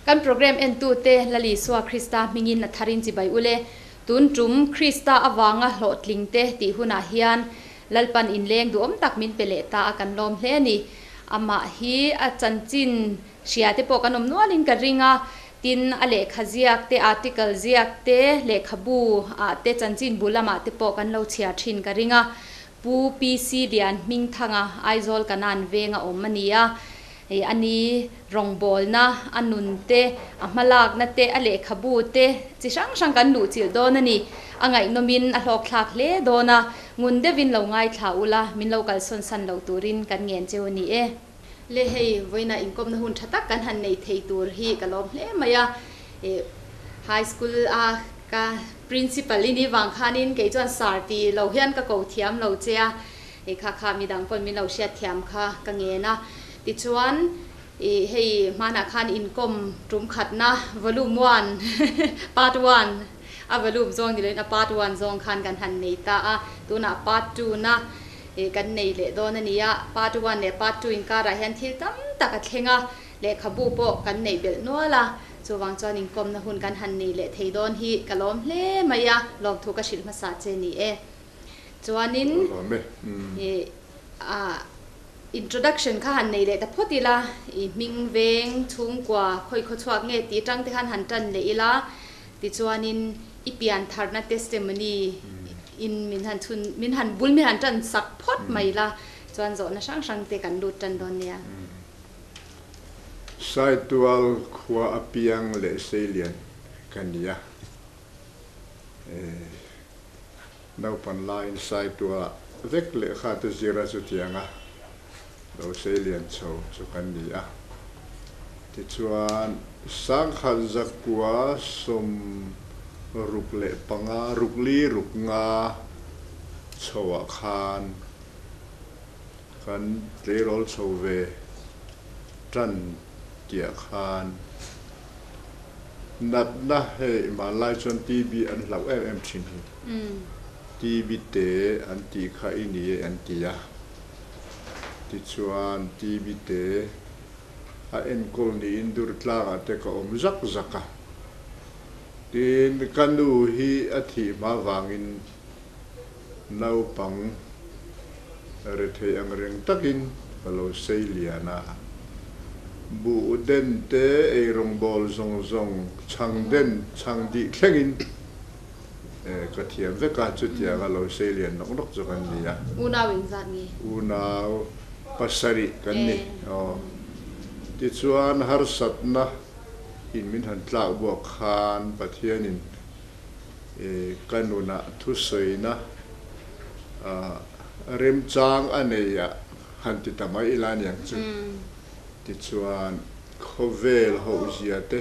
Kan program entute Lal Isua Krista hmingin a tharin chibai ule. Tun tum Krista avanga hlawhtlingte tih hunah hian Lalpan inleng duhawm tak min pe leh ta a kan lawm hle a ni. Amah hi a chanchin hria te pawh kan awm nualin ka ring a, tin a lehkha ziak te, article ziak te, lehkhabu ah te, chanchinbu lamah te pawh kan lo chhiar thin ka ring a. Pu PC Lianhmingthanga Aizawl Kanan venga awm a ni a, hei a ni rawngbawlna, a nun te, a hmalakna te, a lehkhabu te chi hrang hrang kan luhchilh dawn a ni. A ngaihnawmin a hlawkthlak hle dawn a, ngun deuhin lo ngaithla ula, min lo kalsawn san lo turin kan ngen cheu a ni e. Le hei, vawiina inkawmna hun tha tak kan han nei thei tur hi ka lawm hle mai a, High School a ka Principal i nih vang khanin kei chuan sar ti lo hian ka ko thiam lo che a, hei kha kha midang pawn min lo hriat thiam kha ka ngen a. Tichuan i hei hmanah khan inkawm tum khatna volume one part one a volume zawng ni loin a part one zawng khan kan han nei ta a, tunah part two na i kan nei leh dawn a ni a. Part one leh part two inkarah hian thil tam tak a thleng a, lehkhabu pawh kan neih belh nual a. Chuvang chuan inkawmna hun kan han nei leh thei dawn hi ka lawm hle mai a, lawmthu ka hrilh hmasa che ni e. Chuanin ah introduction kha han nei leh ta phawt ila, i hming veng chhungkua khawi khaw chhuak nge tih atang te khan han tan leh ila, tichuanin i pian tharna testimony in min han chhun min han bul min han tan sak phawt mai la, chuan zawhna hrang hrang te kan lut tan dawn nia. Saitual khua apiang leh seilian ka ni a, naupan laiin Saitualah vek lehkha te zir a chutianga lo seilian chho chu kan ni a. Tichuan, Sangkhat zakua 65, ruk li ruk nga chhoah khan, Kan tleirawl chho ve tan tiah khan natna hei hmanlai chuan TB an hlauh em em thin hi. TB te an tih kha i ni e an ti a. Tichuan TB te a enkawl niin Durtlangah te ka awm zak zak a. Tin, ka nu hi a thih hma vangin Naupang rethei ang reng takin ka lo sei lian a. Buh den te eirawngbawl zawng zawng chhang den chhang dih thlengin ka thiam vek a, chutianga lo sei lian nawk nawk chu kan ni a. Unau engzat nge? Unau pasarih kan ni. Aw. Tichuan harsatna in min han tlak buak khan Pathianin Ka nunah thusawina remchang a nei a han ti ta mai ila aniang chu. Tichuan khawvel hohzia te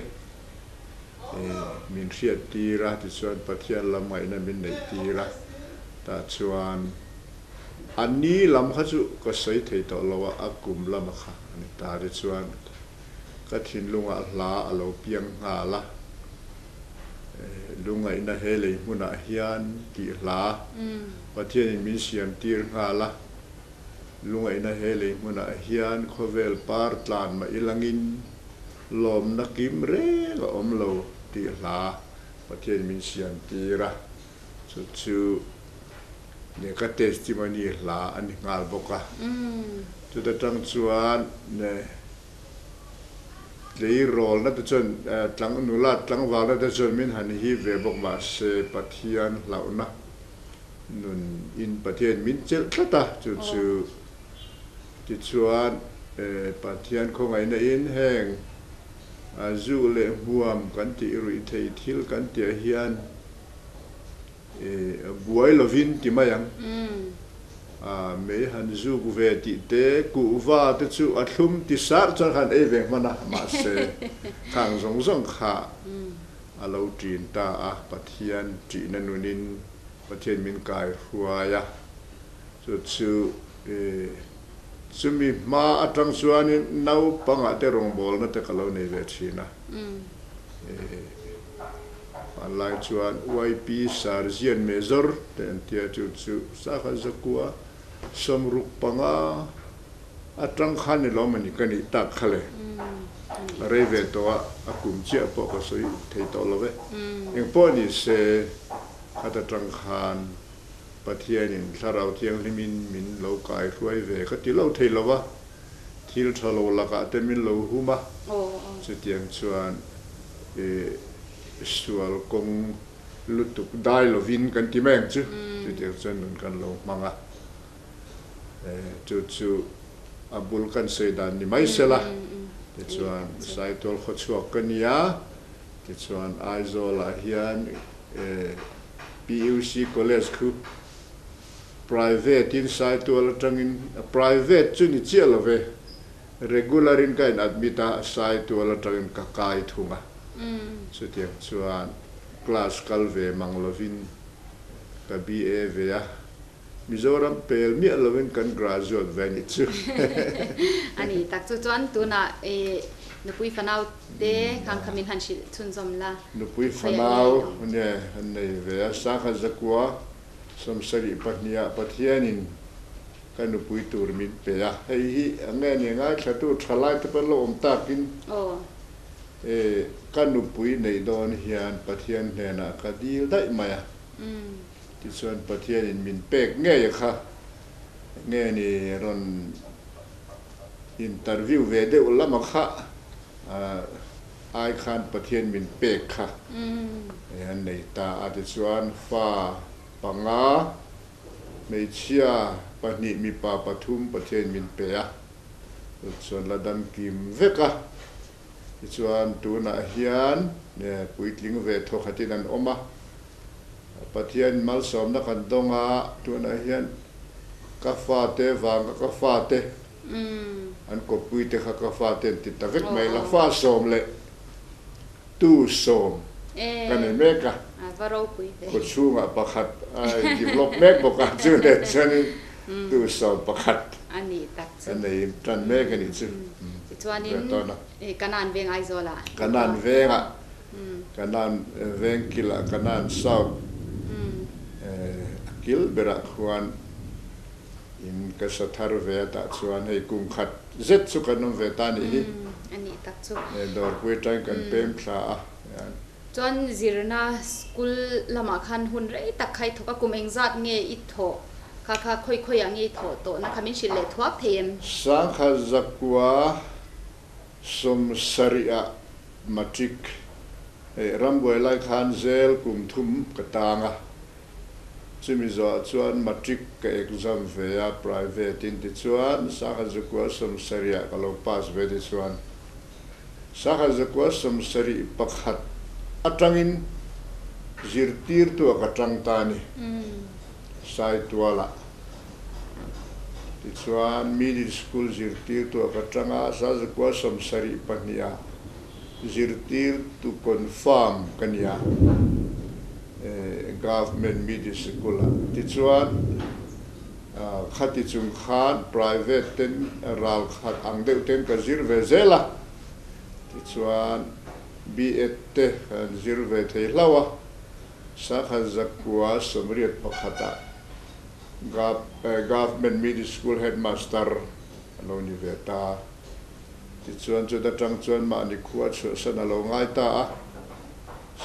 min hriat tir a, tichuan Pathian lam ngaihna min neih tir a, tah chuan a ni lam kha chu ka sawi thei tawh lo a, a kum lama kha a ni ta. Tichuan ka thinlungah hla a lo piang nghal a. Lungaihna he lei hmunah hian tih hla Pathianin min siam tir nghal a. Lungaihna he lei hmunah hian khawvel par tlan mah ilangin lawmna kim reng a awm lo tih hla Pathianin min siam tir a. Chu chu ne ka testimony hla a ni nghal bawk a. Chuta tang chuan ne. Tleirawlna te chuan tlang nula tlangvalna te chuan min han hip ve bawk mahse Pathian hlauhna nun in Pathian min chelh tlat a chu chu tichuan Pathian khawngaihna in heng zu leh hmuam kan tih ruih theih thil kan tih ah hian Buai lovin ti mai ang. Mei han zuk ve tih te, kuhva te chu a thlum ti sar chuan khan ei ve hman a, mahse khang zawng zawng kha a lo ṭin ta a, Pathian ṭihna nunin Pathian min kai hruai a, chu chu chumi hma aṭang chuanin naupangah te rawngbawlna te ka lo nei ve ṭhin a. Hmanlai chuan YP Sarzian Major te an tia chu chu Sakha Zakua 65 atang khan ni lawm a ni ka nih tak kha le. A rei ve tawh a, a kum chiah pawh ka sawi thei tawh lo e. Engpawh ni se, khata tang khan Pathianin Thlarau Thianghlimin min lo kai hruai ve ka ti lo thei lo va, thil tha lo lakah te min lo hum a, chutiang chuan sual kawng lutuk dai lovin kan ti mai ang chu, chutiang chuan nun kan lo hmang a, chu chu a bul kan sawi dan ni mai sela, tichuan Saitual khawchhuak ka ni a, tichuan Aizawlah hian PUC College khu private in Saitual atangin, private chu ni chiah lo ve, regular in ka in admit a, Saitual atangin ka kai thung a. Chutiang chuan class kal ve mang lovin ka BA ve a, Mizoram pel miah lovin kan graduate ve nih chu. A ni tak chu chuan tunah i nupui fanau te khang kha min han hrilh chhunzawm la. Nupui fanau nge an nei ve a, Sangha Zakua 72ah Pathianin ka nupui tur min pe a, hei hi nge ni ngaithlatu thalai te pawh an lo awm takin ka nupui neih dawn hian Pathian hnenah ka dil daih mai a. Tichuan Pathianin min pek ngei a kha nge ni rawn interview ve deuh lam a kha ai khan Pathian min pek kha an nei ta a. Tichuan fa panga, hmeichhia pahnih mipa pathum Pathianin min pe a, chuan la dam kim vek a. Tichuan tunah hian puitling ve thawkhatin an awm a. Pathian malsawmna kan dawng a, tunah hian ka fate vanga ka fate an kawppui te kha ka fate an ti ta vek mai la, fa sawm leh tu sawm ka nei mek a, khawchhungah pakhat a in develop mek bawk a, chu nen chuanin tu sawm pakhat a nei tan mek a nih chu. Tichuanin Kanan veng Aizawlah. Kanan vengah Kanan veng kilah Kanan South a kil berah khuan in ka sa thar ve a tah chuan hei kum khat zet chu kan awm ve ta nih hi. A nih tak chu. Dawrpui atangin kan pem thla a. Chuan zirna school lamah khan hun rei tak kha i thawk a, kum engzat nge i thawh kha kha khawi khawiah nge i thawh tawh na kha min hrilh leh thuak thei em? Sangha zakua 70ah Matric hei rambuai lai khan zel kum thum ka tang a, chumi zawhah chuan Matric ka exam ve a private in tichuan Sangha Zakua 70ah ka lo pass ve tichuan Sangha Zakua 71 atangin zirtirtu ah ka tang ta a ni Saitualah. Tichuan, Middle School zirtirtu a ka tang a, Sazakua 72 ah zirtirtu confirm ka ni a, Government Middle School ah. Tichuan, khati chung khan private ten ral khat ang deuh ten ka zir ve zel a, tichuan B.Ed te kan zir ve thei hlauh a, 1981 ah. Government Middle School Headmaster a lo ni ve ta. Tichuan chuta tang chuan mahni khua chhuahsan a lo ngai ta a.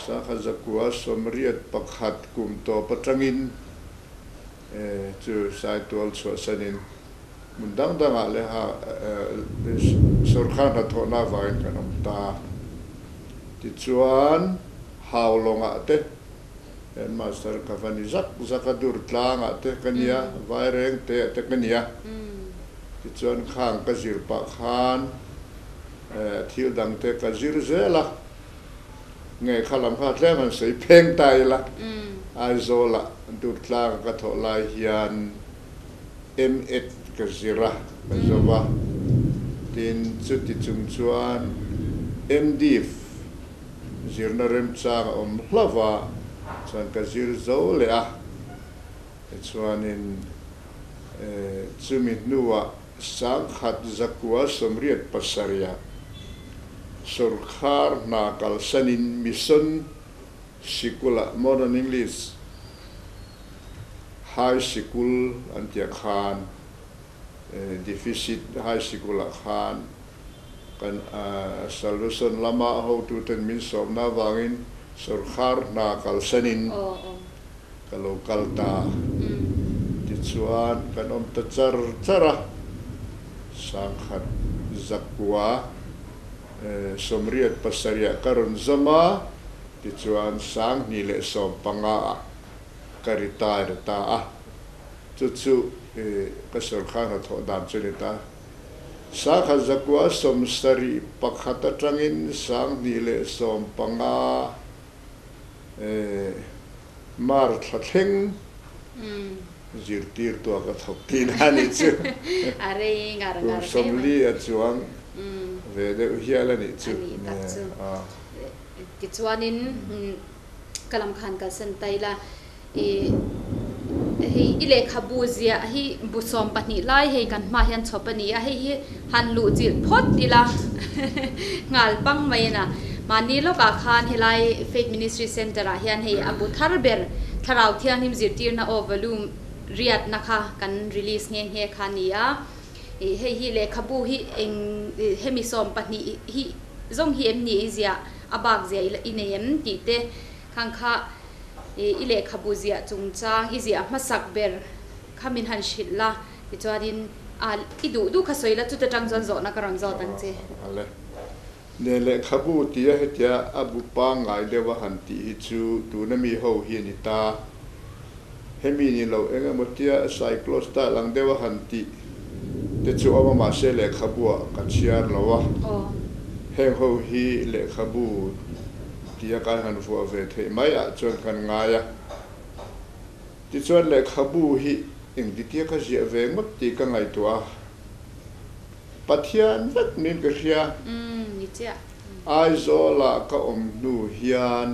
1981 kum tawp atangin chu Saitual chhuahsanin hmun dang dangah leh ha sawrkar hnathawhna avangin kan awm ta. Tichuan Haulawngah te Headmaster ka va ni zak zak a, dur tlangah te ka nia, vaireng te ah te ka nia. Tichuan khang ka zir pah khan thil dang te ka zir zel a, nge kha lam kha tlem han sawi pheng ta ila, Aizawlah dur tlanga ka thawh lai hian M.Ed ka zir a, ka zo va, tin chuti chung chuan M.Div. Zirna remchang a awm hlauh a, chuan ka zir zo leh a, tichuanin chumi hnuah 1987 ah sawrkhar hna kalsanin Mission Sikulah Modern English High Sikul an tih ah khan Deficit High Sikulah khan. Kan Salvation lama hotuten min sawmna avangin sawrkhar hna kalsanin ka lo kal ta. Tichuan kan awm ta char char a, sangkhat zakua 87 ah ka rawn zawm a, tichuan 2015 ah ka retire ta a, chu chu ka sawrkhar hnathawh dan chu a ni ta. 1971 atangin 2015 March thla thleng zirtirtua ka thawk thin a nih chu. Kum 40 a chuang ve deuh hial a nih chu. Tichuanin ka lam khan kalsan ta ila. I hei i lehkhabu ziah hi bu 12 lai hei kan hmaah hian chhawp a ni a, hei hi han luh chilh phawt ila nghal pang mai a na. Mahni lawkah khan helai Faith Ministry Centre ah hian hei a bu thar ber Thlarau Thianghlim zirtirna aw volume riatna kha kan release nghe nghe kha a ni a. I hei hi lehkhabu hi eng hemi 12 hi zawng hi em ni i ziah a bak ziah i nei em tih te Khang kha i lehkhabu ziah chungchang i ziah hmasak ber kha min han hrilh la, tichuanin a i duh duh kha sawi la, chuta tang chuan zawhna ka rawn zawt ang che. Ale. Ne lehkhabu tia hetia a bu pangngai deuh a han tih hi chu tuna mi ho hi a ni ta. Hemi ni lo eng emaw tia cyclostyle ang deuh a han tih te chu awm a mahse lehkhabu ah ka chhiar lo a. Heng ho hi lehkhabu tia kan han vuah ve theih mai ah chuan kan ngai a. Tichuan lehkhabu hi engtitia ka ziah ve ngawt tih ka ngaihtuah a. Pathian vek niin ka hria. Aizawl ah ka awm hnu hian.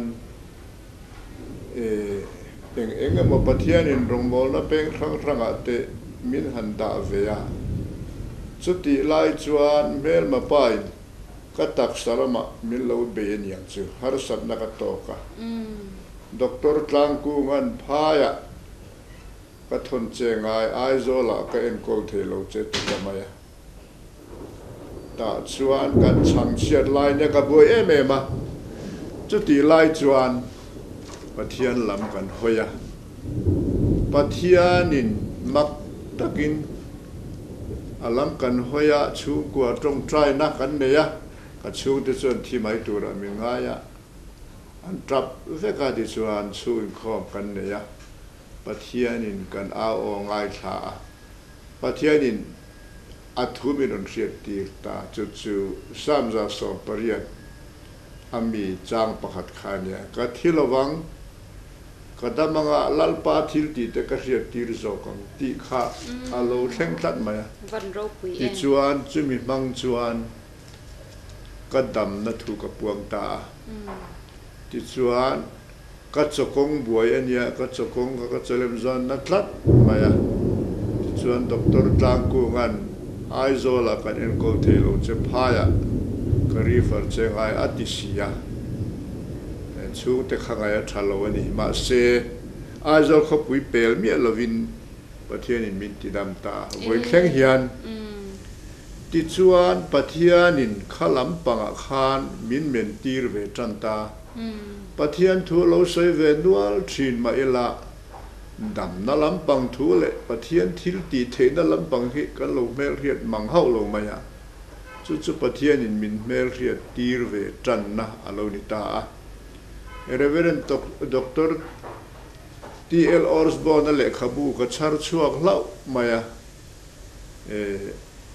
Eng eng emaw Pathianin rawngbawlna peng hrang hrangah te min han dah ve a. Chutih lai chuan hmelma pain ka taksa ramah min lo bei a niang chu harsatna ka tawk a. Doctor Tlangkunga'n phaiah ka thawn che ngai Aizawlah ka enkawl thei lo che ti ta mai a. Tah chuan kan chhang chhiat lai nia ka buai em em a, chutih lai chuan Pathian lam kan hawi a, Pathianin mak takin a lam kan hawi a, chhungkua tawngtaina kan nei a, ka chhungte chuan thi mai turah min ngai a, an tap vek a tichuan chhung inkhawm kan nei a, Pathianin kan au aw ngaithla a, Pathianin a thu min rawn hriat tir ta chu chu Samza 18 a mi chang pakhat kha a nia. Ka thi lovang, ka dam anga Lalpa thil tih te ka hriat tir zawk ang tih kha a lo thleng tlat mai a. Tichuan chumi hmang chuan ka damna thu ka puang ta a. Tichuan. Ka chawkawng buai a nia, ka chawkawng kha ka chawlem zawn na tlat mai a. Tichuan Doctor Tlangkunga'n Aizawlah kan enkawl thei lo che phaiah ka refer che ngai a ti si a. Chhungte kha ngai a tha lo a ni. Mahse, Aizawl khawpui pel miah lovin Pathianin min tidam ta. Vawi thleng hian tichuan Pathianin kha lampangah khan min mentir ve tan ta. Pathian thu lo sawi ve nual thin mah ila, damna lampang thu leh Pathian thil tih theihna lampang hi kan lo hmelhriat mang hauh lo mai a, chu chu Pathianin min hmelhriat tir ve tanna a lo ni ta a. Reverend Doctor TL Orsborn-a lehkhabu ka chhar chhuak hlauh mai a,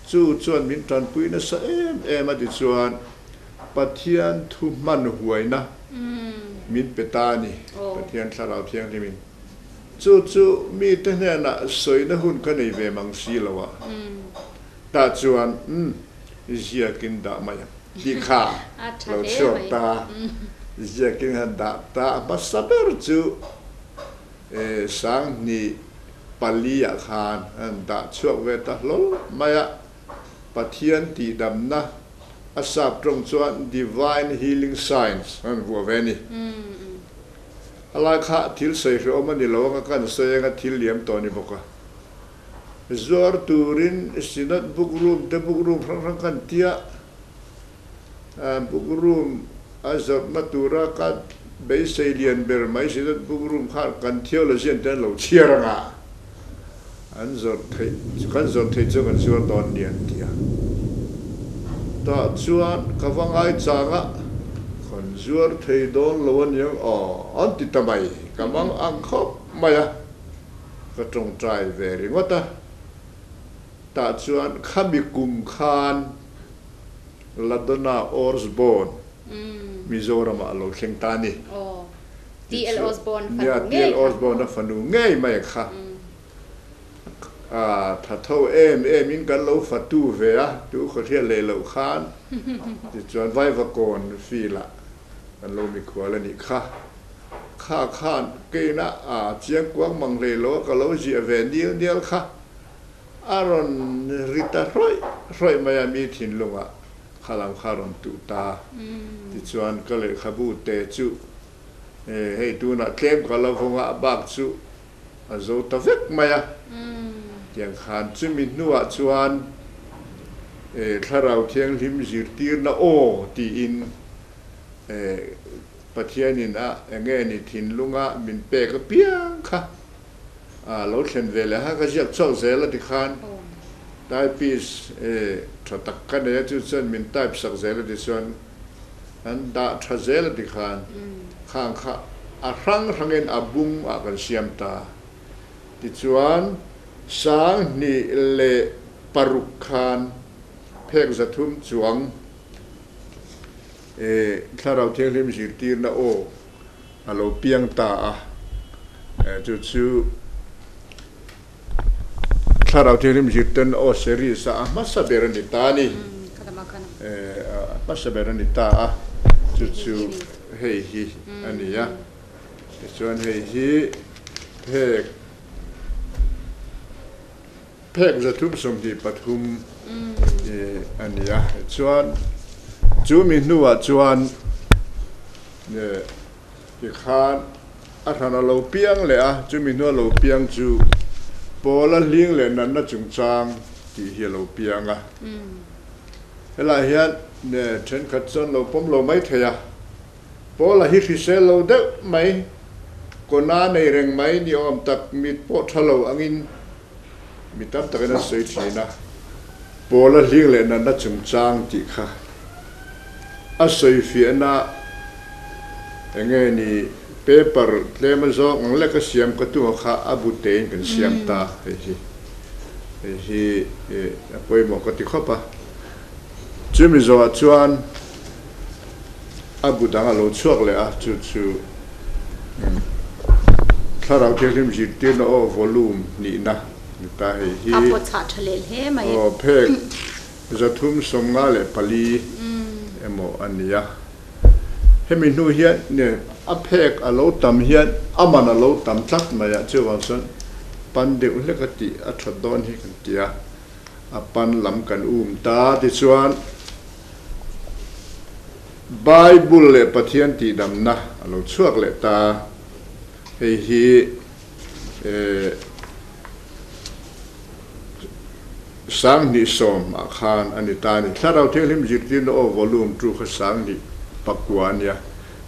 Chu chuan min tanpui nasa em em a tichuan Pathian thu hman huaina min pe ta a ni, Pathian Thlarau Thianghlimin. Chu chu mite hnenah sawina hun ka nei ve mang si lo a, tah chuan umm ziakin dah mai ang tih kha lo chhuak ta, ziakin han dah ta a hmasa ber chu 2004 ah khan an dah chhuak ve ta hlawl mai a, Pathian tihdamna a sap tawng chuan Divine Healing Science an vuah ve a ni. A lai kha thil sawi hrehawm a ni lo anga kan sawi anga thil liam tawh a ni bawk a. Zuar turin Synod Book Room te book room hrang hrang kan tia. Book room a zawrhna tura ka beisei lian ber mai si chuan book room khan kan theologian te an lo chhiar ang a, an zawrh theih kan zawrh theih chuan kan zuar dawn ni an ti a. Tah chuan ka va ngaichang a, kan zuar thei dawn lo aniang aw an ti ta mai, ka mang ang khawp mai a, ka tawngtai ve ringawt a. Tah chuan khami kum khan Ladonna Orsborn Mizoramah a lo thleng ta a ni. TL Osborn fanu ngei kha. TL Osborn a fanu ngei mai kha. Tha tho em em in kan lo fatu ve a, tu khawhriat leh loh khan tichuan Vaivakawn field ah kan lo mikhual a nih kha. Kha khan keina a chiangkuang mang hlei lo a ka lo ziah ve nial nial kha. A rawn ri ta hrawih hrawih mai a, mi thinlungah kha lam kha a rawn tuh ta. Tichuan ka lehkhabu te chu hei tunah tlem ka la vawng a, a bak chu a zo ta vek mai a. Tiang khan chumi hnuah chuan Thlarau Thianghlim zirtirna aw tiin Pathianin a enge ni thinlunga min pek apiang kha A lo thlen ve leh a, ka ziak chhuak zel a tikhan typist tha tak ka nei a, chu chuan min type sak zel a tichuan an dah tha zel a tikhan khang kha a hrang hrangin a bung ah kan siam ta. Tichuan 2006 khan phek 300 chuang Thlarau Thianghlim zirtirna aw a lo piang ta a, chu chu Thlarau Thianghlim zirtirna aw series a a hmasa ber a ni ta a ni. A hmasa ber a ni ta a, chu chu hei hi a ni a. Tichuan hei hi phek Phek 323 a ni a, chuan chu mi hnuah chuan tikhan a hran a lo piang leh a, chu mi hnua lo piang chu Pawla hling leh natna chungchang tih hi a lo piang a. Helaiah hian thenkhat chuan lo pawm lo mai thei a, Pawla hi hrisel lo deuh mai, kawna nei reng mai ni awm tak mit pawh tha lo angin Mi tam takin an sawi thin a, Pawla hling leh natna chungchang tih kha a sawi fiahna enge ni paper tlem a zawng ang lek a siam ka tum a kha a bu tein kan siam ta hei hi hei hi a pawimawh ka ti khawp a. Chumi zawhah chuan a bu dang a lo chhuak leh a, chu chu Thlarau Thianghlim zirtirna aw volume hnihna ni ta hei hi. A pawchah tha leh hle mai. Aw phek 354 emaw a ni a. Hemi hnu hian a phek a lo tam hian a man a lo tam tlat mai a, chuvang chuan pan deuh hlek a tih a that dawn hi kan ti a. A pan lam kan um ta tichuan Bible leh Pathian tihdamna a lo chhuak leh ta. Hei hi 2010 ah khan a ni ta a ni. Thlarau Thianghlim zirtirna aw volume 2 kha 2009 a nia.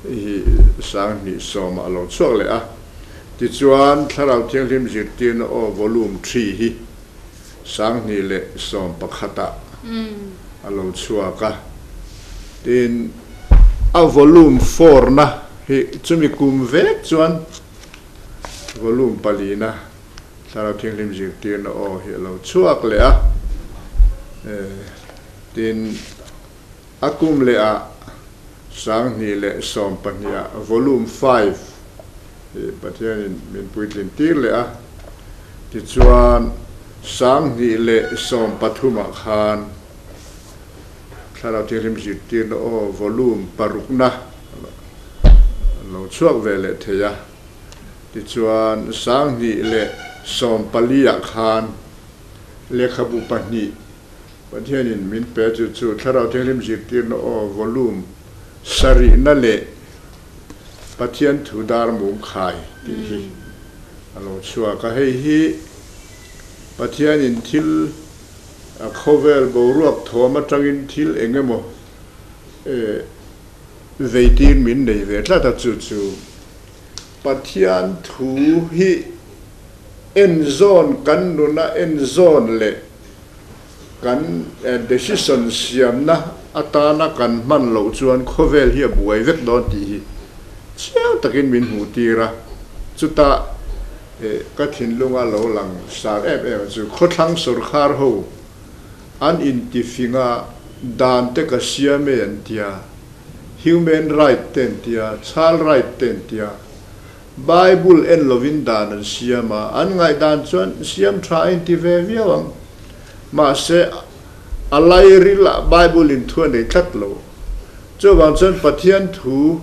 Hei hi 2010 ah a lo chhuak leh a. Tichuan Thlarau Thianghlim zirtirna aw volume 3 hi 2011 ah a lo chhuak a, tin a volume 4 na hi chumi kum vek chuan volume palina Thlarau Thianghlim zirtirna aw hi a lo chhuak leh a, tin a kum leh ah 2012 ah volume 5 hi Pathianin min puitlin tir leh a, tichuan 2013 ah khan Thlarau Thianghlim zirtirna aw volume parukna a lo chhuak ve leh thei a, tichuan 2014 ah khan lehkhabu pahnih Pathianin min pe chu chu Thlarau Thianghlim zirtirna aw volume sarihna leh Pathian thu dar mum khai tih hi a lo chhuak a. Hei hi Pathianin thil a khawvel boruak thawm atangin thil eng emaw Veitir min nei ve tlat a, chu chu Pathian thu hi en zawn kan nuna en zawn leh kan decision siamna atana kan hman loh chuan khawvel hi a buai vek dawn tih hi chiang takin min hmuh tir a, chutah ka thinlunga lo lang sar em em chu khawthlang sawrkhar ho an intifing a, dan te ka siam e an tia, human right te an tia, child right te an tia, Bible en lovin dan an siam a, an ngaihdan chuan siam tha a inti ve viau ang. Mahse, a lairil ah Bible in thu a nei tlat lo. Chuvang chuan Pathian thu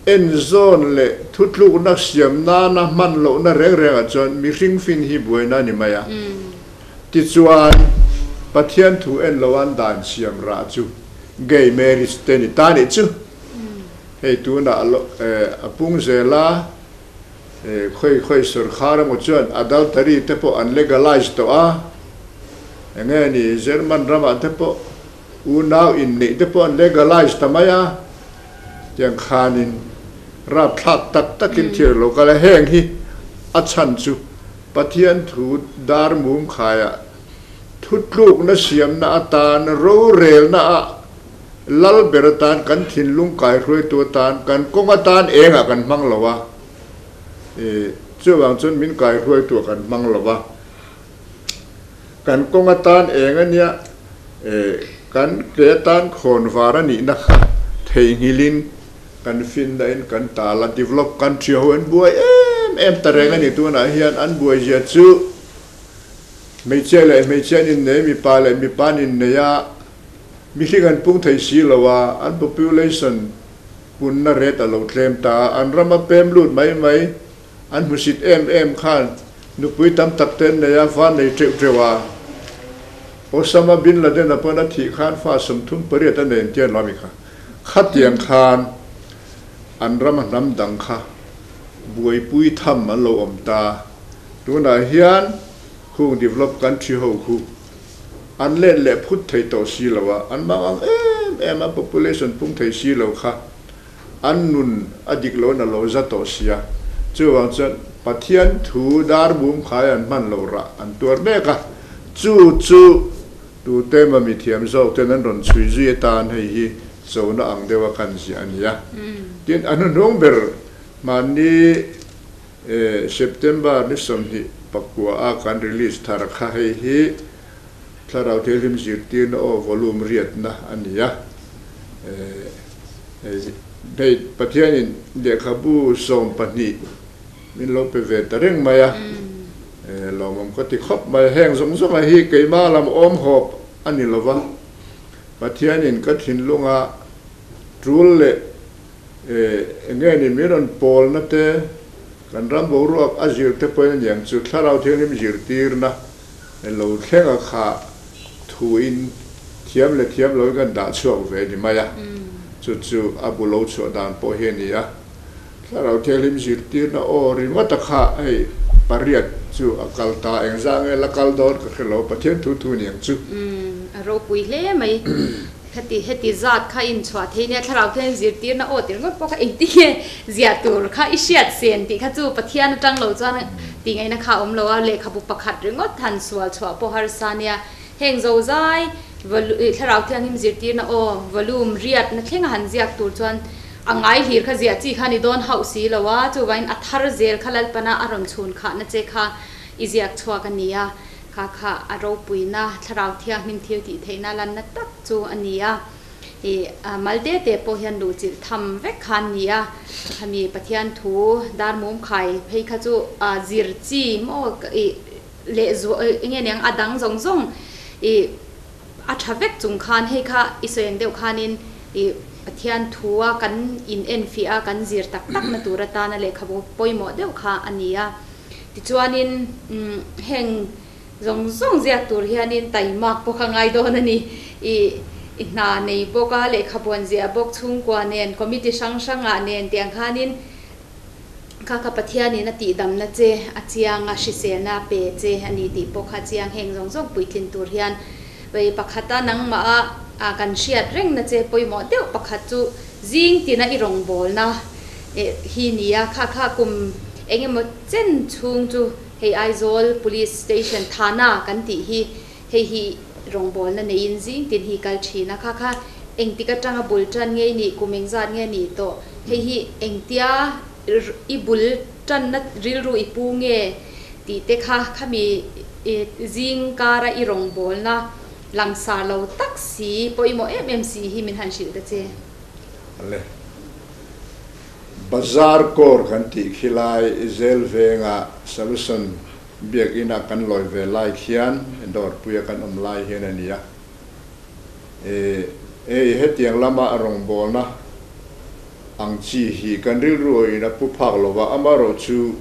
en zawn leh thutlukna siam nana hman lohna reng rengah chuan mihring fin hi buaina a ni mai a. Tichuan, Pathian thu en loan dan siam rah chu gay marriage te ni ta nih chu. Hei tunah a pung zel a, khawi khawi sawrkhar emaw chuan adultery te pawh an legalize tawh a, enge ni German ramah te pawh unau inneih te pawh an legalize ta mai a, tiang khanin rapthlak tak takin thil a lo kal a, heng hi a chhan chu Pathian thu dar mum khaiah thutlukna siamna atan rorelna ah Lal ber atan kan thinlung kaihruaitu atan kan kawng atan engah kan hmang lo a, chuvang chuan min kaihruaitu ah kan hmang lo a, kan kawng atan eng a nia, kan ke atan khawn var a nihna kha theihnghilhin kan finna in kan tal a, develop country ho an buai em em ta reng a ni tunah hian an buai zia chu hmeichhia leh hmeichhia an innei, mipa leh mipa an innei a. Mihring an pung thei si lo a, an population punna rate a lo tlem ta a, an ram a pem lut mai mai, an hmusit em em khan nupui tam tak te an nei a, fa nei teuh teuh a. Osama bin Laden a pawn a thih khan fa 38 a nei an tia lawm i kha. Khatiang khan an ram a hnam dang kha buaipui tham an lo awm ta. Tunah hian khung develop country ho khu An let leh phut thei tawh si lo a, an mang ang em em a, population pung thei si lo kha an nun a dik lo in a lo za tawh si a, chuvang chuan Pathian thu dar mum khai an hman lo rah an tuar mek a, chu chu tute emaw mi thiam zawk ten an rawn chhui zui atan hei hi chona ang deuha kan ziah a ni a. Tin, a hnuhnung ber hmanni September ni 29 a kan release thar kha hei hi Thlarau Thianghlim zirtirna aw volume riatna a ni a. Hei Pathianin lehkhabu 12 min lo pe ve ta reng mai a, lawmawm ka ti khawp mai. Heng zawng zawnga hi keimah lam awm hawp a ni lova, Pathianin ka thinlunga tul leh Eng nge ni min rawn pawlna te, kan ram boruak a zir te pawhin a niang chu Thlarau Thianghlim zirtirna lo thleng a kha thuin thiam leh thiam loin kan dah chhuak ve ni mai a, chu chu a bu lo chhuah dan pawh hi a ni a. Thlarau Thianghlim zirtirna aw ringawt a kha hei pariat chu a kal ta, engzah nge la kal dawn ka hre lo, Pathian thu thu niang chu. A ropui hle mai. Heti heti zat kha inchhuah thei nia thlarau khian zirtirna aw tir ngawt pawh kha engtin nge ziah tur kha i hriat sen tih kha chu Pathian atang lo chuan tih ngaihna kha a awm lo a, lehkhabu pakhat ringawt han sual chhuah pawh harsa nia. Heng zozai thlarau thianghlim zirtirna aw volume riatna thlenga han ziak tur chuan a ngai hlir kha ziah chi kha ni dawn hauh si lo a, chuvangin a thar zel kha Lalpana a rawn chhun khahna che kha i ziak chhuak a ni a. Kha kha a ropuina, Thlarau Thianghlim thil tih theihna lanna tak chu a ni a. Ih, mal te te pawh hian luhchilh tham vek kha an ni a. Khami Pathian thu dar mum khai phei kha chu zir chi maw ih leh zuah eng nge niang a dang zawng zawng ih a tha vek chung khan hei kha i sawi ang deuh khanin ih Pathian thua kan in enfiah a kan zir tak tak na tur atana lehkhabu pawimawh deuh kha a ni a. Tichuanin heng zawng zawng ziak tur hianin taimak pawh kha ngai dawn a ni. I i hna nei bawk a, lehkhabuan ziah bawk chhungkua nen, committee hrang hrangah nen tih ang khanin kha kha Pathianin a tihdamna che a chiang a, hriselna a pe che a ni tih pawh kha chiang heng zawng zawng puitlin tur hian vei pakhata nangmah a. A kan hriat rengna che pawimawh deuh pakhat chu zing tina i rawngbawlna hi nia. Kha kha kum eng emaw chen chhung chu hei Aizawl Police Station Thana kan tih hi hei hi rawngbawlna neiin zing tin hi kal thin a. Kha kha engtik atanga bul tan nge i nih, kum engzat nge nih tawh, hei hi engtia i bul tanna rilru i pu nge tih te kha khami zing kara i rawngbawlna Langsar lo tak si, pawimawh em em si hi min han hrilh ta che. Ale. Bazar kawr kan tih khi lai zel venga Solution biakina kan lawi ve lai khian dawrpuia kan awm lai hian a ni a. E, ei hetiang lama rawngbawlna ang chi hi kan rilru in a pu phak lova, amaherawhchu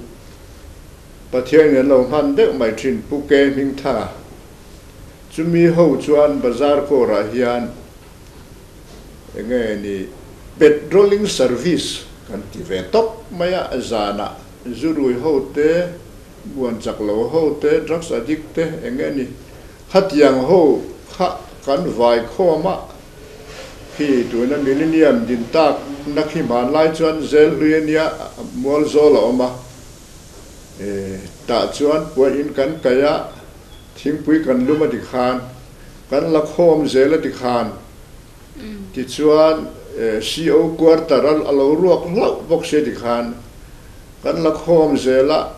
Pathianin an lo hman deuh mai thin Pu Ke Hmingthanga Chumi ho chuan bazar kawrah hian enge ni patrolling service kan ti ve tawp mai a, zanah zurui ho te, buan chak lo ho te, drugs addict te enge ni khatiang ho kha kan vai khawm a, khi tuna millennium din tak na khi hmanlai chuan zel hlui a nia mual zawl a awm a, tah chuan puahin kan kaih a. Thingpui kan lum a ti khan, kan la khawm zel a ti khan. Tichuan CO quarter a lo ruak hlauh bawk si a ti khan, kan la khawm zel a,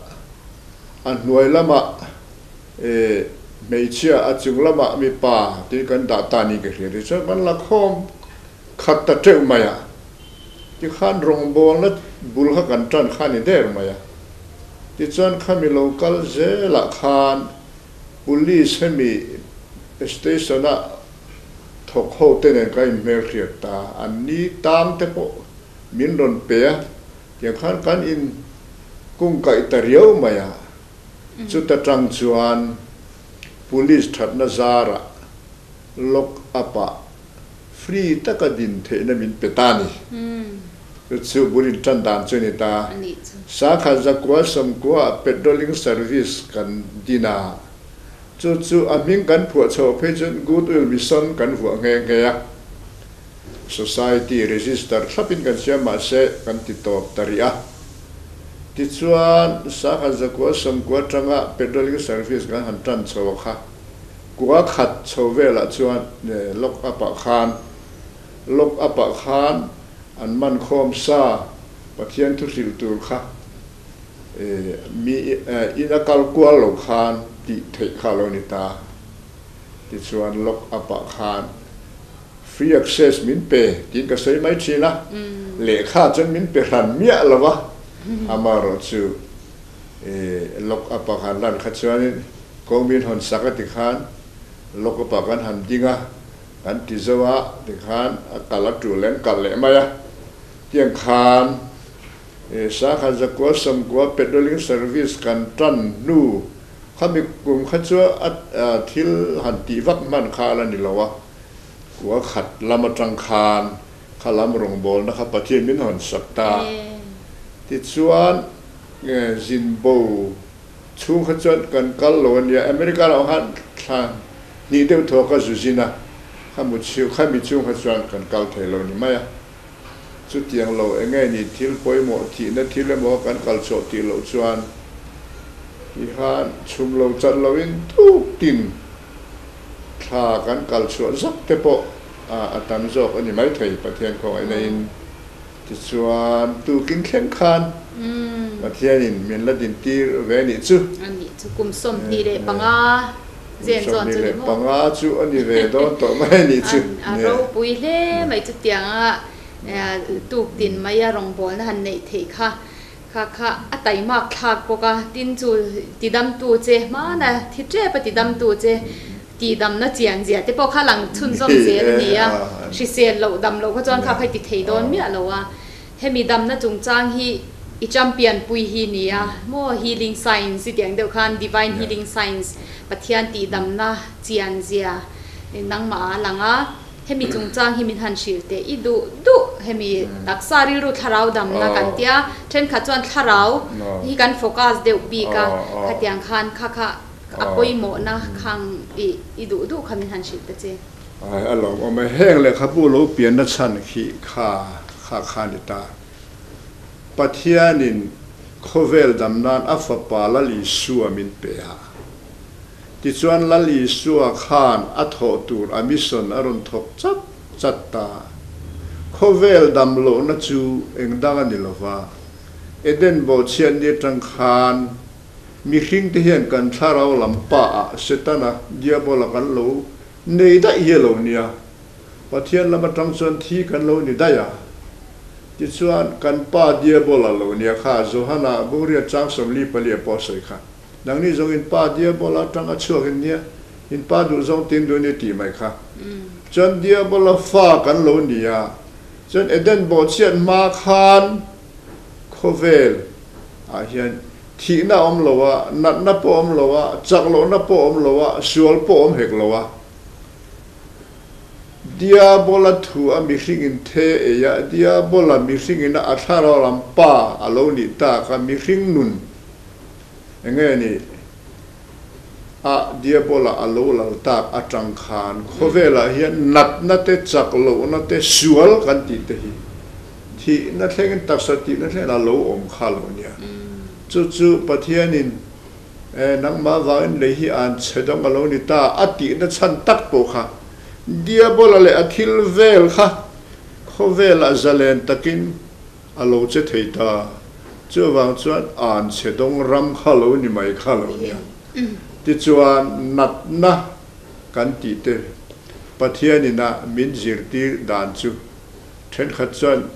a hnuai lamah hmeichhia, a chung lamah mipa tiin kan dah ta niin ka hria. Tichuan kan la khawm khat ta teuh mai a, tikhan rawngbawlna bul kha kan tan kha a ni der mai a. Tichuan khami lo kal zelah khan Police hemi station a thawk ho te nen ka inhmelhriat ta, an ni tang te pawh min rawn pe a, tiang khan kan in kungkaih ta riau mai a, chuta tang chuan Police thatna zarah lock up ah Free taka din theihna min pe ta ni. Chu chu bul in tan dan chu a ni ta. Sakha zakua sawmkua patrolling service kan din a, chu chu a hming kan phuah chhoh phei chuan Goodwill Mission kan vuah nghe nghe a. Society register thlapin kan siam mahse kan ti tawp ta rih a. Tichuan Sakha zakua sawmkua atanga patrolling service kan han tan chho a kha. Kua khat chho velah chuan lock up ah khan lock up ah khan an man khawm sa Pathian thu hrilh tur kha mi in a kal kual lo khan tih theih kha a lo ni ta. Tichuan lock up ah khan free access min pe tiin ka sawi mai thin a, lehkha chuan min pe hran miah lo va, amaherawhchu lock up ah khan lan kha chuanin Kawng min hawn sak a ti khan Lawkawpa kan han ding a, kan ti zo a ti khan a kal a tul leh an kalh leh mai a. Tiang khan Sakhan Zakua Sawmkua Patrolling Service kan tan hnu khami kum kha chu a thil han tih vak hman kha a la ni lo a, kua khat lam atang khan kha lam rawngbawlna kha Pathian min hawn sak ta. Tichuan Zinbo Chhung kha chuan kan kal lo a nia, America lamah khan thla hnih deuh thaw ka zu zin a, kha mu chhiu kha mi chhung kha chuan kan kal thei lo ni mai a. Chutiang lo eng nge ni thil pawimawh thihna thil emaw kan kal chhuah tih loh chuan ti khan chhum lo chat loin tuk tin thla kan kal chhuah zak te pawh a tam zawk a ni maithei Pathian khawngaihna in. Tichuan, tukin thleng khan Pathianin min la dintir ve nih chu. A nih chu, kum 25 zen zawn chu ni maw? 25 chu a ni ve dawn tawh mai a nih chu. A ropui hle mai chutianga tuktin maia rawngbawlna han neih theih kha kha kha a taimak thlak bawk a, tin chu tidamtu che hmana thi tep a tidamtu che Tihdamna chian zia te pawh kha lang chhunzawm zel a ni a, hrisel loh dam loh kha chuan kha kha i ti thei dawn miah lo a. Hemi damna chungchang hi i champion pui hi ni a maw, healing science i tih ang deuh khan divine healing science, Pathian tihdamna chian zia nangmah ah a lang a. Hemi chungchang hi min han hrilh teh i duh duh hemi taksa rilru thlarau damna kan tia, thenkhat chuan thlarau hi kan focus deuh bik a, khatiang khan kha kha A pawimawhna khang i i duh duh kha min han hrilh ta che. Ai a lawmawm e, heng lehkhabu lo pianna chhan khi kha kha kha ni ta. Pathianin khawvel dam nan a Fapa Lal Isua min pe a. Tichuan Lal Isua khan a thawh tur a mission a rawn thawk chat chat ta. Khawvel dam lohna chu eng dang a ni lova, Eden bawhchhiatni atang khan mihringte hian kan thlarau lam pa ah Setana, Diabola kan lo nei daih hi a lo nia. Pathian lam atang chuan thi kan lo ni daih a. Tichuan kan pa Diabola lo nia kha Johana Bungriat chang 44 a pawh a sawi kha. Nangni zawng in pa Diabola atang a chhuak in nia, in pa duh zawng tin duh ni tih mai kha. Chuan Diabola fa kan lo ni a, chuan Eden bawhchhiat hma khan khawvel ah hian thihna a awm lo a, natna pawh a awm lo a, chak lohna pawh a awm lo a, sual pawh a awm hek lo a. Diabola thu a mihring in the ei a, Diabola mihring in a thlarau lam pa a lo nih tak a, mihring nun enge ni a Diabola a lo lal tak atang khan khawvelah hian natna te, chak lohna te, sual kan tih te hi thihna thlengin taksa tihna thlengin a lo awm kha lo nia. Chu chu Pathianin E, nangmah vangin lei hi an chhe dawng a lo ni ta, a tihna chhan tak pawh kha Diabola leh a thil vel kha khawvelah zalen takin a lo che thei ta. Chuvang chuan an chhe dawng ram kha lo ni mai kha lo nia. Tichuan natna kan tih te Pathianin a min zirtir dan chu thenkhat chuan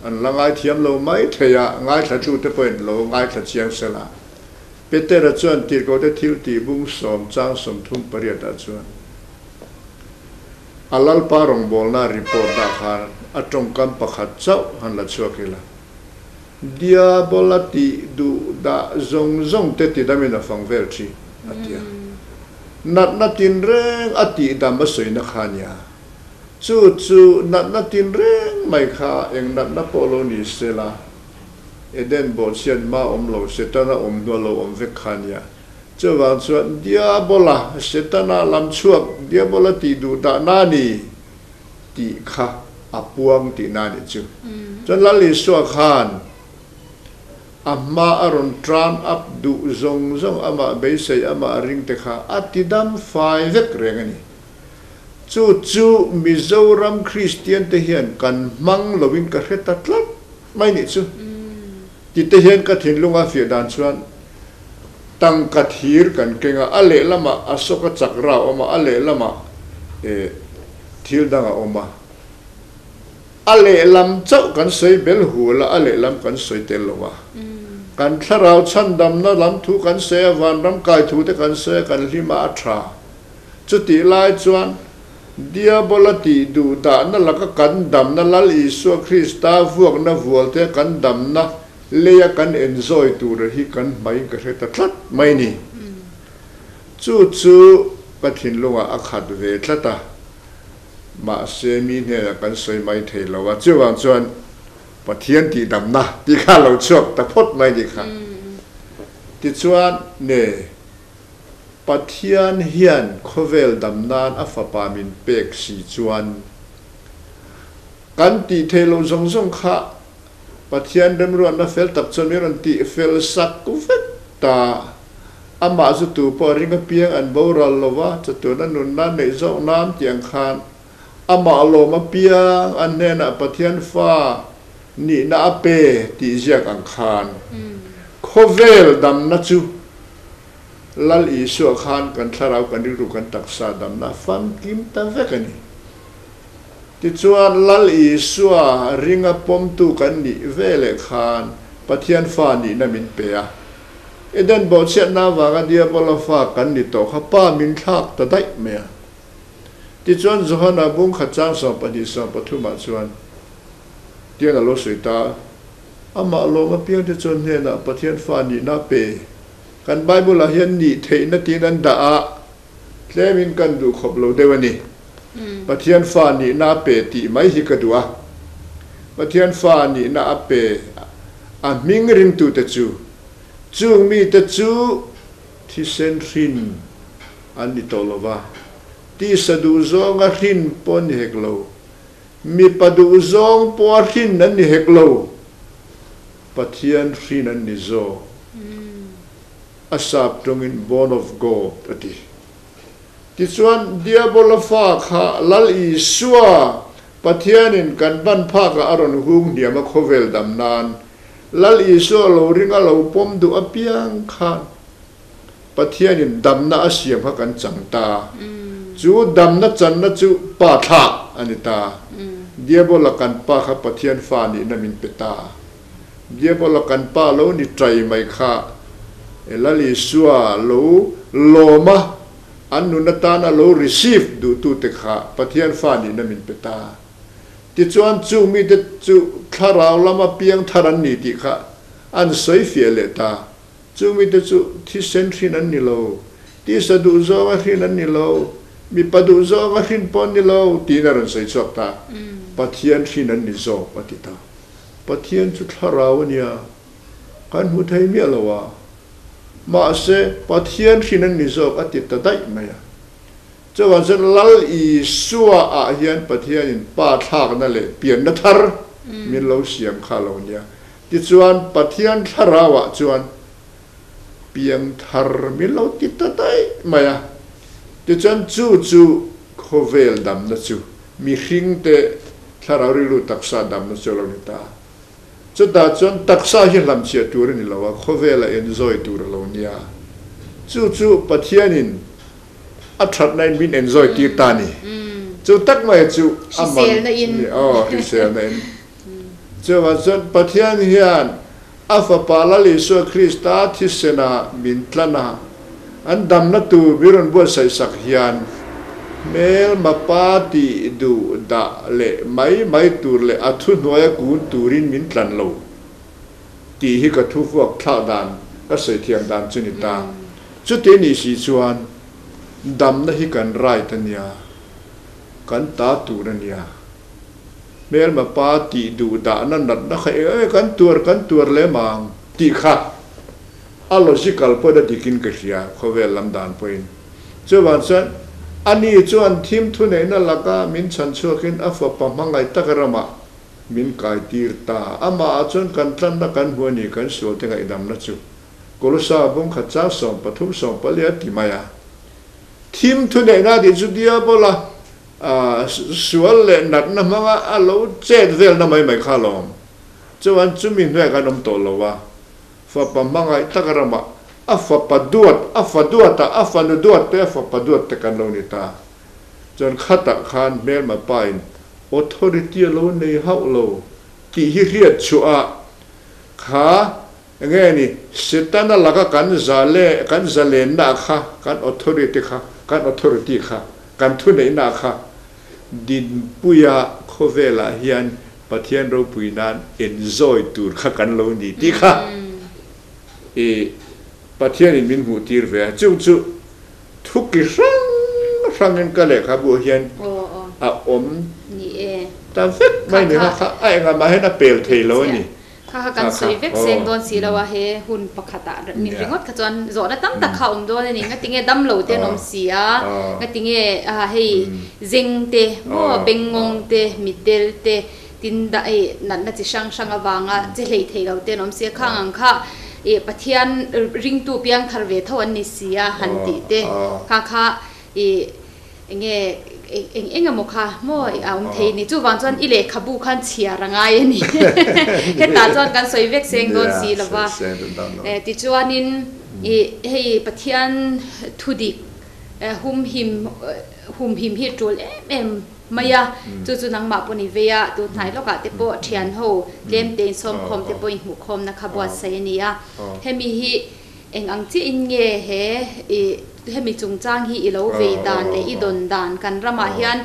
an la ngaithiam lo mai thei a, ngaithlatute pawhin lo ngaithla chiang sela. Petera chuan tirhkohte thil tih bung sawm chang 38 ah chuan a Lalpa rawngbawlna report ah khan a tawngkam pakhat chauh han la chhuak ila, Diabola tih duh dah zawng zawng te tidamin a fang vel thin, a ti a. Natna tinreng a tihdam a sawina kha a nia. Chu chu natna tinreng mai kha eng natna pawh lo ni sela, Eden bawhchhiat hma awm lo, Setana awm hnu a lo awm vek kha a nia. Chuvang chuan Diabola, Setana lam chhuak, Diabola tih duh dah na ni tih kha a puang tihna a nih chu. Chuan Lal Isua khan a hma a rawn tran up duh zawng zawng amah beisei amah ring te kha a ti dam fai vek reng a ni. Chu chu Mizoram Kristian te hian kan hmang loin ka hre ta tlat. Mai nih chu. Ti te hian ka thinlung a fiah dan chuan tangka thir kan keng a, a lehlamah a sawk a chak ra a awm a, a lehlamah eh thil dang a awm a. A lehlam chauh kan sawi bel hul a, a lehlam kan sawi tel lo a. Kan thlarau chhandamna lam thu kan sawi a, vanram kai thu te kan sawi a, kan hlim a, a tha. Chutih lai chuan Diabola tih duh dahna laka kan damna Lal Isua Krista vuakna vualte kan damna leia kan enzawi tura hi kan hmaiin ka hre ta tlat mai ni. Chu chu ka thinlungah a khat ve tlat a, mahse mi hnenah kan sawi mai thei lo a, chuvang chuan Pathian tih damna tih kha a lo chhuak ta phawt mai ni kha. Tichuan, ne. Pathian hian khawvel dam nan a fapa min pek si chuan kan tih theih loh zawng zawng kha Pathian remruatna fel tak chuan min rawn tih fel sak vek ta. Amah chu tu pawh ring apiang an boral lo va, chatuana nunna neih zawk nan tih ang khan amah lawm apiang an hnenah Pathian fa nihna a pe tih ziak ang khan khawvel damna chu Lal Isua khan kan thlarau, kan rilru, kan taksa damna famkim ta vek a ni. Tichuan, Lal Isua ringa pawmtu kan nih veleh khan Pathian fa nihna min pe a. Eden bawhchhiatna avanga Diabola fa kan ni tawh kha Pa min thlak ta daih mai a. Tichuan, Johana bung khat chang 12 13 ah chuan tiang a lo sawi ta a, Amah lawm apiangte chuan hnenah Pathian fa nihna pe. Kan Bible ah hian nih theihna tiin an dah a, tlemin kan duh khawp lo deuh a ni. Pathian fa nihna a pe tih mai hi ka duh a. Pathian fa nihna a pe a hming ringtute chu, chung mite chu thisen hrin an ni tawh lo va. Tisa duhzawnga hrin pawh an ni hek lo. Mipa duhzawng pawha hrin an ni hek lo. Pathian hrin an ni zawk. A sap tawngin born of God a ti. Tichuan, Diabola fa kha Lal Isua, Pathianin kan ban phakah a rawn hung hniam a khawvel dam nan, Lal Isua lo ring a lo pawm duh apiang khan Pathianin damna a siam kha kan chang ta. Chu damna channa chu pa thlak a ni ta. Diabola kan pa kha Pathian fa nihna min pe ta. Diabola kan pa lo ni tai mai kha Lal Isua lo lawm a, an nun atana lo receive duhtute kha Pathian fa nihna min pe ta. Tichuan chung mite chu thlarau lama piang thar an ni tih kha an sawi fiah leh ta. Chung mite chu thisen hrin an ni lo, tisa duh zawnga hrin an ni lo, mipa duh zawnga hrin pawh an ni lo tiin a rawn sawi chhuak ta. Pathian hrin an ni zawk a ti ta. Pathian chu thlarau a nia, kan hmu thei miah lo a. Mahse, Pathian hrin an ni zawk a ti ta daih mai a. Chuvang chuan Lal Isua ah hian Pathianin pa thlakna leh pianna thar min lo siam kha lo nia. Tichuan, Pathian thlarau ah chuan piang thar min lo ti ta daih mai a. Tichuan, chu chu khawvel damna chu mihringte thlarau rilru taksa damna chu a lo ni ta. Chutah chuan taksa hi hlamchhiah tur a ni lo a, khawvela enjoy tur a lo nia. Chu chu Pathianin a thatna in min enjoy tir ta a ni. Chu tak mai chu a man aw hriselna in. Chuvang chuan Pathian hian a Fapa Lal Isua Krista thisena min tlan a, an damna tur min rawn buatsaih sak hian hmelma pa tih duh dah leh mai mai tur leh a thuhnuaia kun turin min tlan lo tih hi ka thu vuak thlak dan ka sawi thiam dan chu ni ta. Chuti nih si chuan damna hi kan right a nia, kan ta tur a nia. Hmelma pa tih duh dahna natna kha eng eng kan tuar kan tuar lem ang tih kha a logical pawhin a dikin ka hria khawvel lam dan pawhin. Chuvang chuan ani chuan thim thuneihna laka min chhan chhuakin a fapa hmangaih tak ramah min kaitir ta. Amah ah chuan kan tlanna kan hmu a ni kan sualte ngaihdamna chu Kolosa bung khat chang 13 14 a ti mai a. Thim thuneihna tih chu Diabola sual leh natna hmanga a lo chet velna mai mai kha alawm. Chuan chumi hnuaiah khan awm tawh lo a. Fapa hmangaih tak ramah a fapa duat, a fa duata a fanu duat te, a fapa duat te kan lo ni ta. Chuan khatah khan hmelma pain authority a lo nei hauh lo tih hi hriat chhuah a kha enge ni Setana laka kan zale kan zalenna kha kan authority kha kan authority kha kan thuneihna kha dinpuia khawvelah hian Pathian ropui nan enjoy tur kha kan lo ni tih kha i Pathianin min hmuh tir ve a, chung chu thu ki hrang hrangin ka lehkhabu hian a awm ta vek mai ni kha kha a engah mah hian a pel thei lo a ni. Kha kha kan sawi vek seng dawn si lo a, he hun pakhatah min ringawt kha chuan zawhna tam tak kha a awm dawn a ni. Ngatinge dam lo te an awm si a, ngatinge hei zeng te maw bengngawng te mitdel te tin dah hei natna chi hrang hrang avanga che hlei thei lo te an awm si a, khang ang kha ih Pathian ringtu piang thar ve tho an ni si a han tih te kha kha ih Enge eng eng emaw kha maw a awm thei ni. Chuvang chuan i lehkhabu khan chhiar a ngai a ni. Hetah chuan kan sawi vek seng dawn si lo va. Tichuanin i hei Pathian thudik humhim humhim hi a tul em em mai a. Chu chu nangmah pawh ni vei a, tun hnai lawkah te pawh thian ho tlem te insawmkhawm te pawh inhmuhkhawmna kha buatsaih a ni a. Hemi hi Eng ang chiahin nge he i hemi chungchang hi i lo vei dan leh i dawn dan kan ramah hian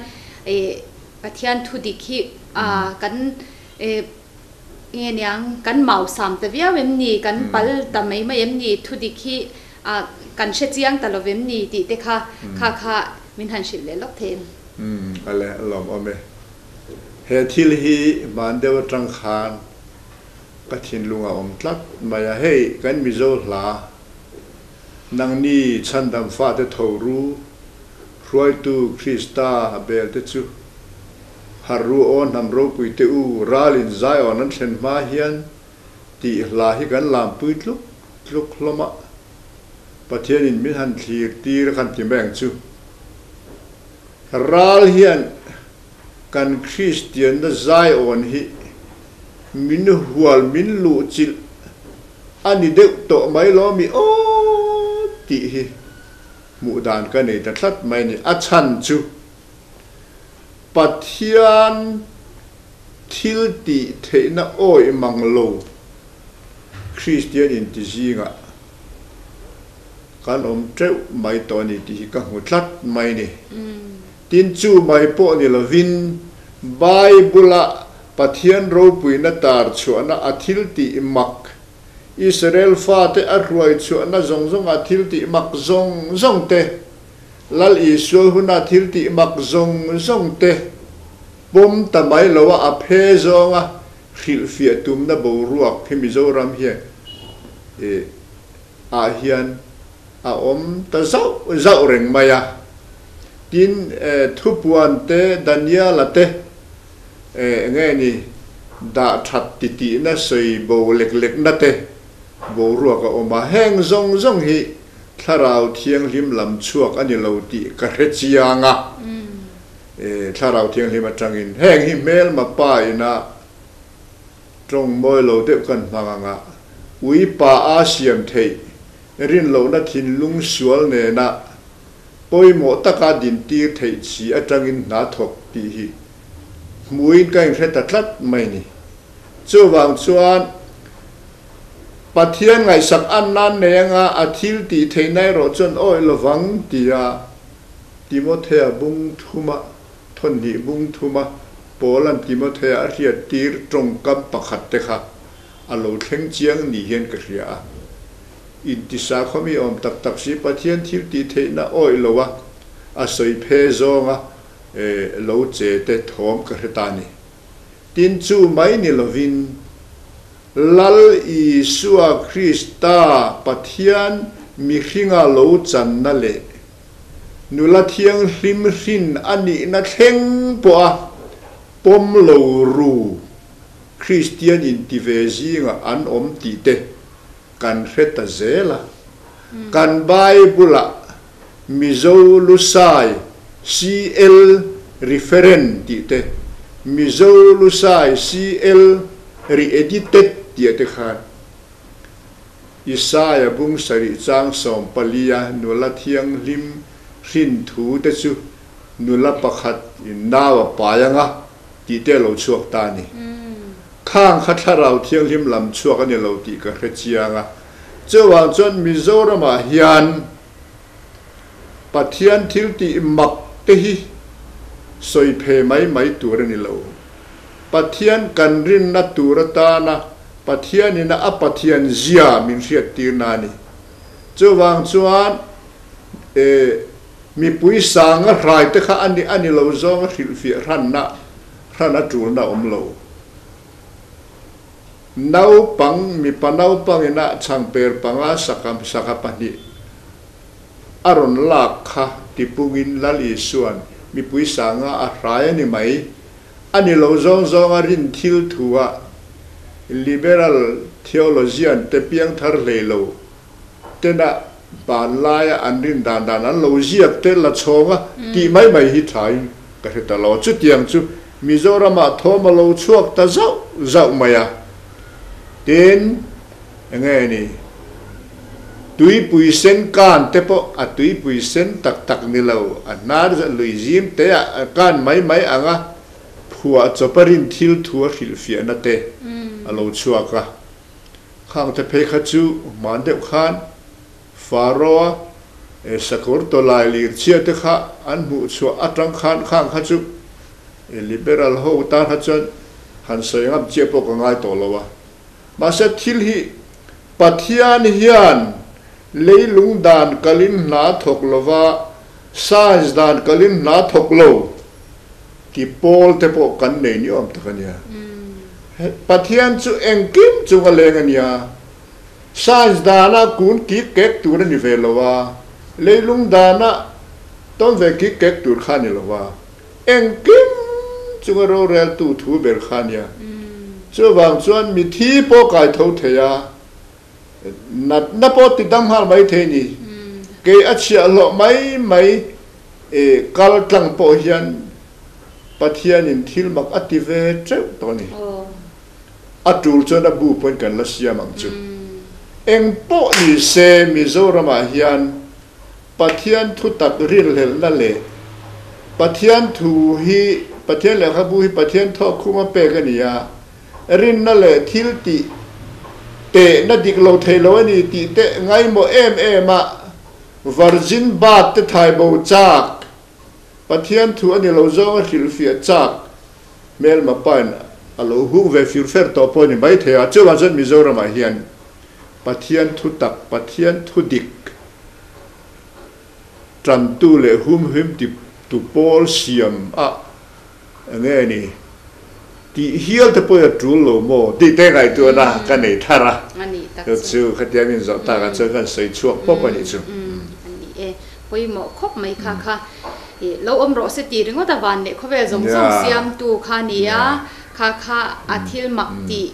i Pathian thu dik hi a kan i nge niang kan mausam ta viau em ni kan pal ta mai mai em ni thu dik hi a kan hre chiang ta lo vem ni tih te kha kha kha min han hrilh leh lawk thei em? Umm ale a lawmawm e. He thil hi hman deuh atang khan Ka thinlung a awm tlat mai a, hei kan Mizo hla, Nangni chhandam fate tho ru, Hruaitu Krista a bel te chu Harh ru aw hnam ropui te u, ralin Zion an thlen hma hian tih hla hi kan lampui tluk tluk hlawm a, Pathianin min han thlir tir a kan ti mai ang chu. Ral hian kan Kristianna Zion hi min hual min luhchilh a ni deuh tawh mai lawmi aw tih hi hmuh dan ka nei ta tlat mai a ni. A chhan chu Pathian thil tih theihna awih mang lo Kristian inti zingah kan awm teuh mai tawh a ni tih hi ka hmu tlat mai a ni. Tin, chu mai pawh ni lovin Bible-a Pathian ropuina tar chhuahna a thil tih mak Israel fate a hruai chhuahna zawng zawnga thil tih mak zawng zawng te, Lal Isua huna thil tih mak zawng zawng te pawm ta mai loa a phe zawnga hrilhfiah tumna boruak hi Mizoram hian ah hian a awm ta zauh zauh reng mai a. Tin, Thupuan te, Daniela te, Enge ni, dah that titihna sawi bo lek lekna te boruak a awm a, heng zawng zawng hi Thlarau Thianghlim lam chhuak a ni lo tih ka hre chiang a. Thlarau Thianghlim atangin heng hi hmelma pa ina tawng mawi lo deuh kan hmang ang a, ui pa a siam theih rinlohna thinlung sual nena pawimawh taka dintir theih chi atangin hna thawk tih hi Hmuin ka inhre ta tlat mai ni. Chuvang chuan Pathian ngaihsak an nan nei anga a thil tih theihna erawh chuan awih lovang tia Timothea bung thuma thawnhnih bung thuma Paula'n Timothea a hriattir tawngkam pakhat te kha a lo thleng chiang ni hian ka hria a. Intisa khawmi awm tak tak si Pathian thil tih theihna awih loa a sawi phe zawnga lo che te thawm ka hre ta ni. Tin chu mai ni lovin, Lal Isua Krista Pathian mihringa lo channa leh nula thianghlim hrin a nihna thleng pawha pawm lo ru Kristian inti ve zingah an awm tih te kan hre ta zel a. Kan Bible-ah Mizo Lusai CL Referent tih te, Mizo Lusai CL Re-edited tih te khan Isaia bung sarih chang 14-a nula thianghlim hrin thu te chu nula pakhat in nau a pai anga tih te a lo chhuak ta a ni. Khang kha thlarau thianghlim lam chhuak a ni lo tih ka hre chiang a. Chuvang chuan Mizoramah hian Pathian thil tih mak te hi sawi phe mai mai tur a ni lo. Pathian kan rinna tur atana Pathianina a Pathian zia min hriattirna a ni. Chuvang chuan e mipui sanga hrai te kha a ni a ni lo zawnga hrilhfiah hranna hran a tulna a awm lo. Naupang, mipa naupangin a chhangper panga saka sangha pahnih a rawn lak kha tipungin Lal Isua'n mipui sanga a hrai a ni mai. A ni lo zawng zawnga rin thil thu a liberal theologian te piangthar hlei lo tena hmanlaia an rin dan dan an lo ziak te la chhawng a tih mai mai hi thain ka hre ta lo. Chutiang chu Mizoramah thawm a lo chhuak ta zauh zauh mai a. Tin, enge ni, tuipui sen kan te pawh a tuipui sen tak tak ni lo, a hnar lui zim te ah kan mai mai ang a, phuah chawp a rin thil thu a hrilhfiahna te a lo chhuak a. Khang te phei kha chu hman deuh khan Pharaoh-a sakawr tawlai lir chhia te kha an hmuh chhuah atang khan khang kha chu liberal ho tan kha chuan han sawi ngam chiah pawh ka ngai tawh lo a. Mahse thil hi Pathian hian leilung dan kalin hna thawk lova science dan kalin hna thawk lo ti pawl te pawh kan nei ni awm tak a nia. Pathian chu engkim chung a leng a nia. Science dana kun kik kek tur a ni ve lo a, leilung dana Tawn ve kik kek tur kha ni lova, engkim chunga roreltu thu ber kha nia. Chuvang chuan mithi pawh kai tho thei a, natna pawh ti dam nghal mai thei ni. Kei a chhiahhlawh mai mai kal tlang pawh hian Pathianin thil mak a ti ve teuh tawh a ni. A tul chuan a bu pawhin kan la siam ang chu. Eng pawh ni se Mizoramah hian Pathian thu tak rinhlelhna leh Pathian thu hi Pathian lehkhabu hi Pathian thawkkhuma pek a ni a, rinna leh thil tih tehna dik lo thei lo a ni tih te ngaimawh em em a, Virgin Birth te thaibo chak Pathian thu a ni lo zawnga hrilhfiah chak hmelma pain a lo hung ve fir fer tawh pawh a ni maithei a, chuvang chuan Mizoramah hian Pathian thu tak, Pathian thu dik tantu leh humhim ti tu pawl siam a enge ni tih hial te pawhin a tul lo maw tih te ngaihtuahna ka nei thar a, chu chu khatiang in zawh takah chuan kan sawi chhuak pawp a nih chu. A ni e, pawimawh khawp mai kha kha lo awm rawh se tih ringawt a van leh khawvel zawng zawng siamtu kha a ni a, kha kha a thil mak tih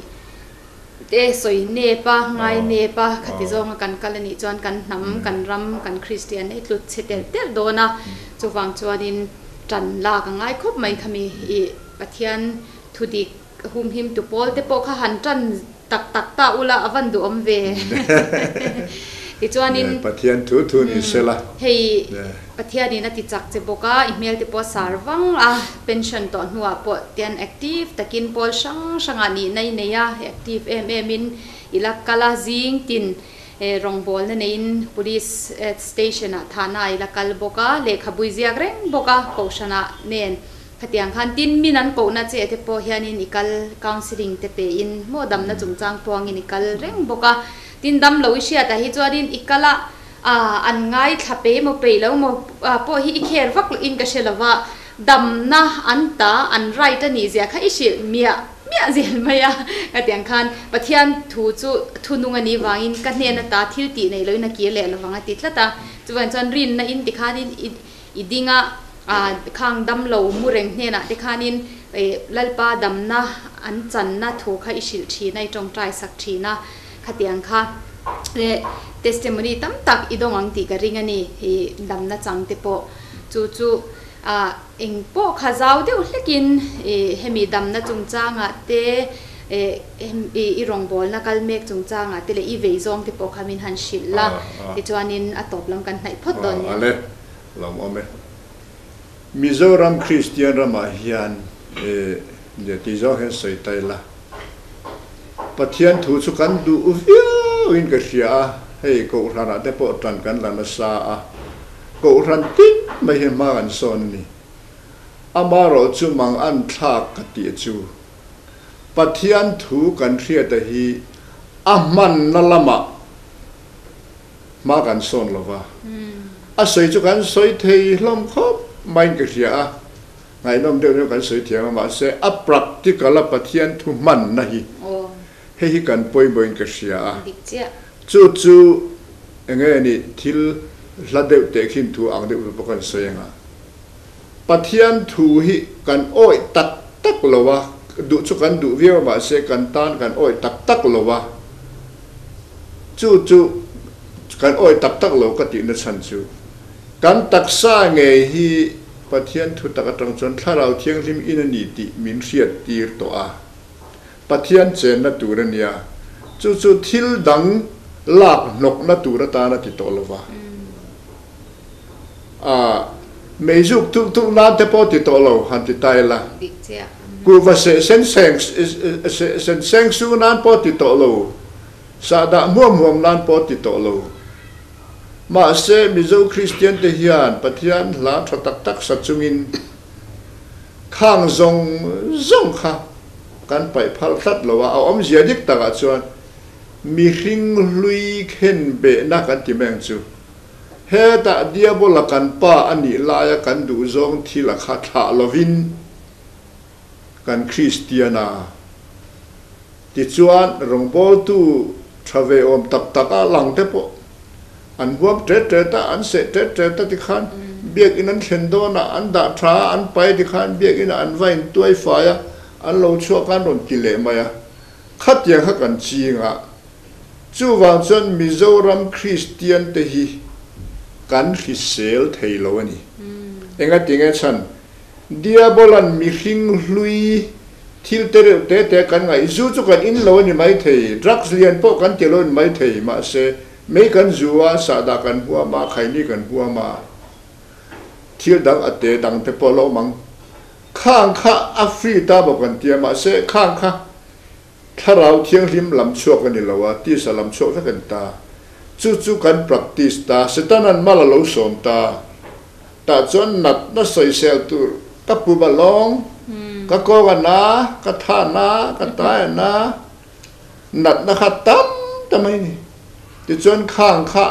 Te sawi nep a, ngai nep a, khati zawnga kan kal a nih chuan kan hnam, kan ram, kan Kristian hi tlut chhe telh telh dawn a, chuvang chuanin tan lak a ngai khawp mai khami i Pathian thudik humhim tu pawl te pawh kha han tan tak tak ta ula a van duhawm ve. Tichuanin Pathian thu thu ni sela. Hei Pathianin a ti chak che bawk a, i hmel te pawh a sar vang a, pension tawh hnuah pawh tian active takin pawl hrang hrangah nihna i nei a, active em em in i la kal a, zing tin rawngbawlna neiin police station ah thahna i la kal bawk a, lehkhabui ziak reng bawk a, kohhranah nen khatiang khan tin min an kohna che te pawh hianin i kal counselling te pein maw damna chungchang puangin i kal reng bawk a, tin damlo i hriatah hi chuanin i kal a. A, an ngaithla pe maw peih lo maw pawh hi i kher vak loh in ka hre lova, damna an ta, an right a nih zia kha i hrilh miah miah zel mai a, ka ti ang khan Pathian thu chu thunung a nih vangin ka hnen ata thil tih neih loin a kir leh lovang a ti tlat a, chuvang chuan rinna in ti khanin i i ding a, khang dam lo mu reng hnenah te khanin Lalpa damna an channa thu kha i hrilh thin a, i tawngtai sak thin a. Khatiang kha testimony tam tak i dawng ang tih ka ring a ni, i damna chang te pawh. Chu chu eng pawh kha zau deuh hlekin i hemi damna chungchangah te, i rawngbawlna kal mek chungchangah te leh i vei zawng te pawh kha min han hrilh la, tichuanin a tawp lam kan hnaih phawt dawn nia. Ale, lawmawm e. Mizoram Kristian ramah hian nia tih zawng hian sawi ta ila, Pathian thu chu kan duh viauin ka hria a, hei Kohhranah te pawh tan kan la nasa a, Kohhran tin mai hi hma kan sawn a ni. Amaherawh chu mang an thlak ka tih chu Pathian thu kan hriata hi a hmanna lamah hma kan sawn lo va, a sawi chu kan sawi thei hlawm khawp maiin ka hria a, ngaihnawm deuh deuh kan sawi thiam a, mahse a practical a Pathian thu hmanna hi hei hi kan pawimawhin ka hria a, chu chu enge ni thil hla deuh teh khin thu ang deuh pawh kan sawi anga, Pathian thu hi kan awih tak tak lo a, duh chu kan duh viau a mahse kan tan kan awih tak tak lo a, Chu chu kan awih tak tak lo ka tihna chhan chu kan taksa ngei hi Pathian thu tak atang chuan Thlarau Thianghlim in a ni tih min hriat tir tawh a, Pathian chenna tur a nia, chu chu thil dang lak hnawkna tur atan a ti tawh lo va, a meizuk tuk tuk nan te pawh ti tawh lo han ti ta ila, kuhva seh sen seng seh sen seng su nan pawh ti tawh lo. Sahdah hmuam hmuam nan pawh ti tawh lo. Mahse, Mizo Kristian te hian Pathian hla tha tak tak sa chungin khang zawng zawng kha kan paih phal tlat lo a, a awmzia dik takah chuan mihring hlui khen behna kan ti mai ang chu. Hetah Diabola kan pa a nih laia kan duhzawng thil a kha thlah lovin kan Kristian a. Tichuan, rawngbawltu tha ve awm tak tak a lang te pawh an huam tet tet a, an seh tet tet a tikhan Biakinn an thlen dawnah an dah tha a, an pai tikhan biakinnah an va intuai fai a, an lo chhuak a an rawn ti leh mai a. Khatiang kha kan ching a, chuvang chuan Mizoram Kristian te hi kan hrisel thei lo a ni. Engatinge chhan Diabolan mihring hlui thil te reuh te te kan ngaih zu chu kan in lo a ni maithei, drugs lian pawh kan ti lo a ni maithei, mahse mei kan zu a, sahdah kan huam a, khaini kan huam a, thil dang a te dang te pawh a lo awm ang. Khang kha a free ta bawk an tia, mahse khang kha thlarau thianghlim lam chhuak a ni lo a, tisa lam chhuak vek a ni ta. Chu chu kan practice ta, Setana'n mal a lo sawm ta. Tah chuan natna sawisel tur ka pu ba lawng, ka kawng a na, ka tha a na, ka tai a na, natna kha tam ta mai ni. Tichuan khang kha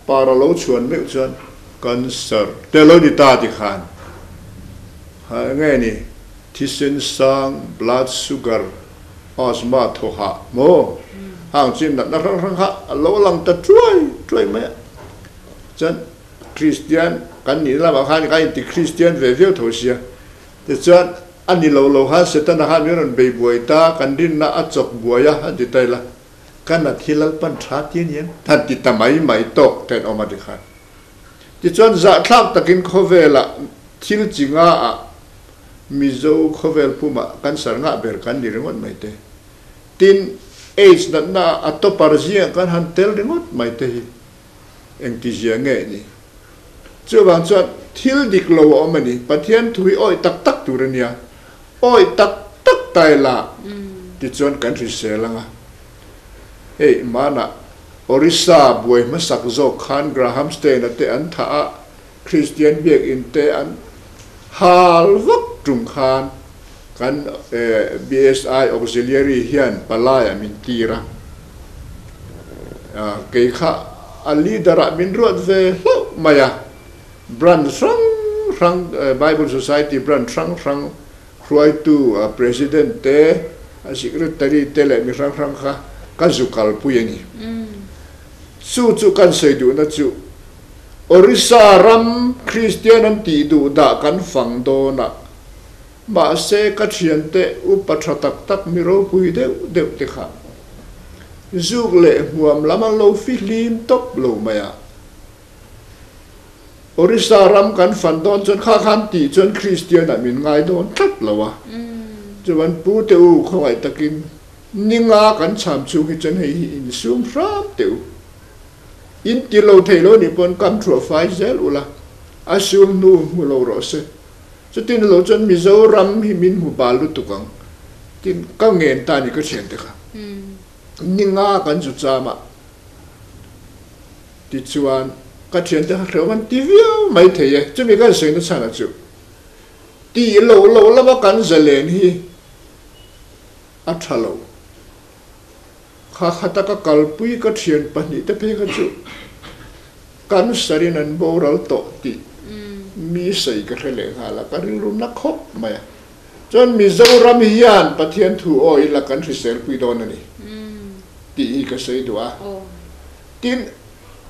par a lo chhuan meuh chuan cancer te lo ni ta ti khan ha nge ni thisen sang, blood sugar, asthma thaw hah maw hang chi natna hrang hrang kha a lo lang ta tuai tuai mai a. Chuan Kristian kan nih lamah khan ka inti Kristian ve viau tho sia. Tichuan a ni lo lo khan Setana khan min rawn bei buai ta, kan rinna a chawk buai a, an ti ta ila, ka nat hi Lalpan tha ti a ni ang, han ti ta mai mai tawk te an awm a ti khan. Tichuan zahthlak takin khawvelah thil chi nga ah Mizo khawvel pumah cancer ngah ber kan ni ringawt mai te. Tin, AIDS natna ah a topper zingah kan han tel ringawt mai te hi. Engtizia nge ni? Chuvang chuan thil dik lo a awm a ni. Pathian thu hi awih tak tak tur a nia. Awih tak tak ta ila tichuan kan hrisel ang a. Hei hmanah Orissa buai hmasak zawk khan Graham Stein-a te an thah a, Kristian biakinn te an hal vak tum khan kan BSI Auxiliary hian palaiah min tir a, kei kha a leader ah min ruat ve hlauh mai a, branch hrang hrang Bible Society branch hrang hrang hruaitu President te, a Secretary te leh mi hrang hrang kha ka zu kalpui a ni. Chu chu kan sawi duhna chu Orissa ram Kristian an tih duh dah kan fang dawn a, mahse ka thiante upa tha tak tak mi ropui deuh deuh te kha zuk leh hmuam lam an lo fihlim tawp lo mai a. Orissa ram kan fan dawn chuan kha khan tih chuan Kristian ah min ngai dawn tlat lo a, chuan pu te u khawngaih takin ninga kan cham chhung hi chuan hei hi insum hram teh u. In ti lo thei lo nih pawn kam thuah fai zel ula, a sum hnu hmu lo rawh se. Chutin lo chuan Mizoram hi min hmu bal lutuk ang tin ka ngen ta ni ka thian te kha. Ninga kan zu cham a tichuan ka thian te kha hrehawm an ti viau mai thei e. Chumi kan sawi na chhan ah chu tih loh loh lama kan zalen hi a tha lo. Kha khata ka kalpui ka thian pahnihte phei kha chu cancer in an boral tawh tih mi sawi ka hre leh nghal a, ka rilru na khawp mai a. Chuan Mizoram hian Pathian thu aw ila kan hriselpui dawn a ni tih hi ka sawi duh a. Tin,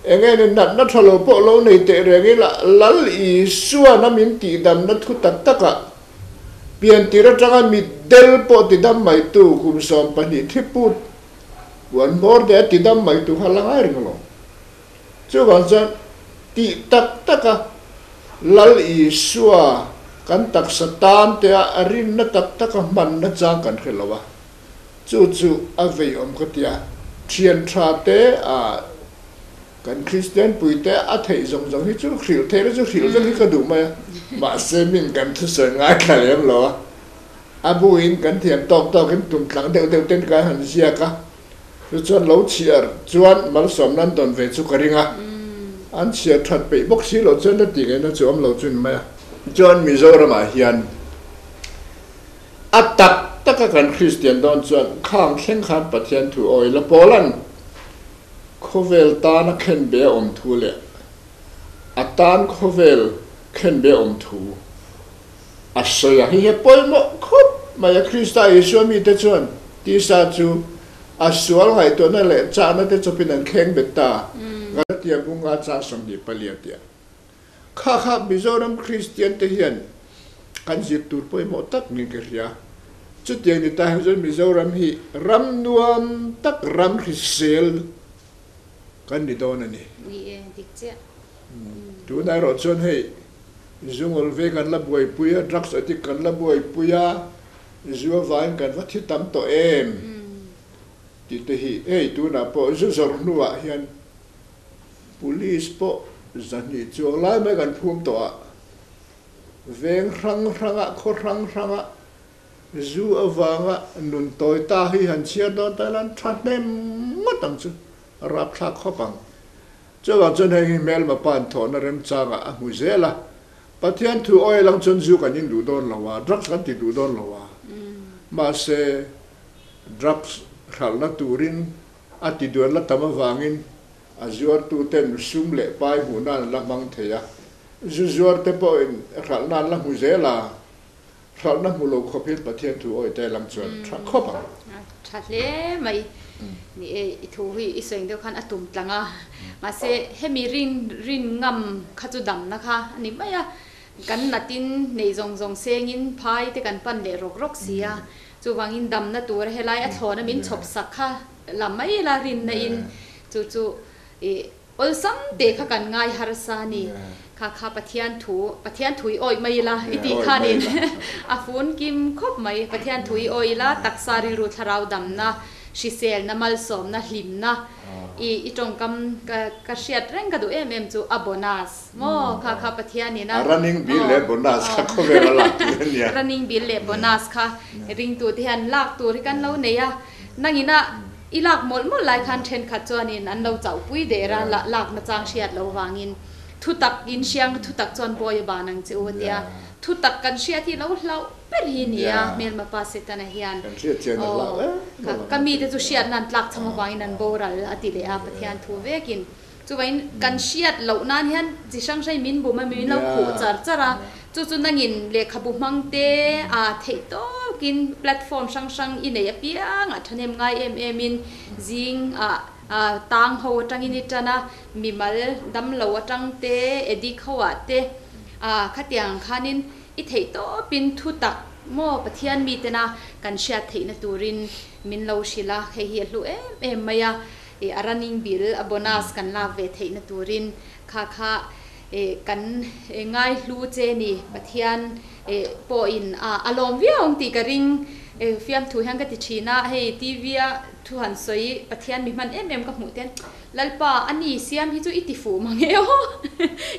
eng nge ni natna tha lo pawh lo nei teh reng ila Lal Isuan a min tihdamna thu tak takah Piantir atanga mitdel pawh tidam maitu kum 12 thiput puan hmawr te a tidam maitu kha la ngai reng lo. Chuvang chuan tih tak taka Lal Isua kan taksa tan te a rinna tak taka hmanna chang kan hre lo a, chu chu a veiawm ka ti a, thian tha te a Kan Kristian puite a theih zawng zawng hi chu hrilh theih na chu hrilh vek hi ka duh mai a, mahse min kan thusawi ngaithla lem lo a, a buin kan thiam tawk tawkin tum tlang deuh deuh ten kan han ziak a, chu chuan lo chhiar chuan malsawm nan dawn ve chu ka ring a, an chhiar that peih bawk si loh chuan na tih ngaihna chu awm lo chu ni mai a. Chuan Mizoramah hian a tak taka kan Kristian dawn chuan khang thleng khan Pathian thu awi la Paula'n Khawvel tana khenbe a awm thu leh a tan khawvel khenbe a awm thu a sawi a. Hei hi a pawimawh khawp mai a, Krista Isua mite chuan tisa chu a sual ngaihtuahna leh chahna te chawpin an kheng bet ta. Galatia bunga chah 24 tia. Kha kha Mizoram Kristian te hian kan zir tur pawimawh tak niin ka hria. Chutiang ni ta hian chuan Mizoram hi ram nuam tak, ram hrisel kan ni dawn a ni. Ni e, dik chiah. Tunah erawh chuan hei zungawl ve kan la buaipui a, drugs addict kan la buaipui a, zu avangin kan va thi tam tawh em tih te hi hei tunah pawh zu zawrh hnuah hian Police pawh 200 chuang lai mai kan phum tawh a, veng hrang hrangah, khaw hrang hrangah zu avanga nun tawi ta hi han chhiar dawn ta ila an tha hnem ngawt ang chu, a rapthlak khawp ang. Chuvang chuan heng hi hmelma pan thawhna remchangah a hmu zel a, Pathian thu oil ang chuan zu kan in duh dawn lo a, drugs kan ti duh dawn lo a, mahse drugs hralhna turin A ti duan la tam avangin a zuartuten sum leh pai hmuh nan an la hmang thei a, zu zuarte pawhin hralh nan la hmu zel a, hralhna hmu lo khawp hian Pathian thu awi te lang chuan tha khawp ang. A tha hle mai. Ni e, i thu hi i sawi deuh khan a tum tlang a, mahse hemi rin rin ngam kha chu damna kha a ni mai a, kan natin nei zawng zawng sengin phai te kan pan leh rawk rawk si a, Chuvangin damna tura helai a thlawna min chhawp sak kha la mai la rinna in chu chu i awlsam te kha kan ngai harsa a ni. Kha kha Pathian thu, Pathian thu i awih mai ila i tih khanin a fun kim khawp mai. Pathian thu i awih ila taksa rilru thlarau damna, hriselna, malsawmna, hlimna i i tawngkam ka ka hriat reng ka duh em em chu a bonus. Maw kha kha Pathian in a. A running bill leh bonus kha khawvel a lak tur a nia. Running bill leh bonus kha ringtu te hian lak tur hi kan lo nei a. Nangin a i lak mawlh mawlh lai khan thenkhat chuanin an lo chauhpui der a, lak nachang hriat lo vangin thutak in hriang thutak chuan bawi a ban ang che u a tia. Thutak kan hriat hi lo hlauh ber hi nia hmelma pa Setana hian. Kan hriat chian a hlauh em em a. Ka mite chu hriatna an tlak chham avangin an boral a ti leh a Pathian thu vekin. Chuvain kan hriat loh nan hian chi hrang hrang min bum a, min lo khuh char char a. Chu chu nangin lehkhabu hmang te a theih tawkin platform hrang hrang i nei apiang a thahnem ngai em em in zing ah tang ho atangin i tan a, mimal damlo atang te, addict ho ah te khatiang khanin i theih tawpin thu tak maw Pathian mitena kan hriat theihna turin min lo hrilh a, hei hi a hlu em em mai a. I a running bill a bonus kan lak ve theihna turin kha kha kan ngai hlu che ni Pathian pawhin a lawm viau ang tih ka ring. Fiamthu hian ka ti thin a, hei TV a thu han sawi Pathian mi hman em em ka hmuh ten Lalpa a ni siam hi chu i ti fuh mang e aw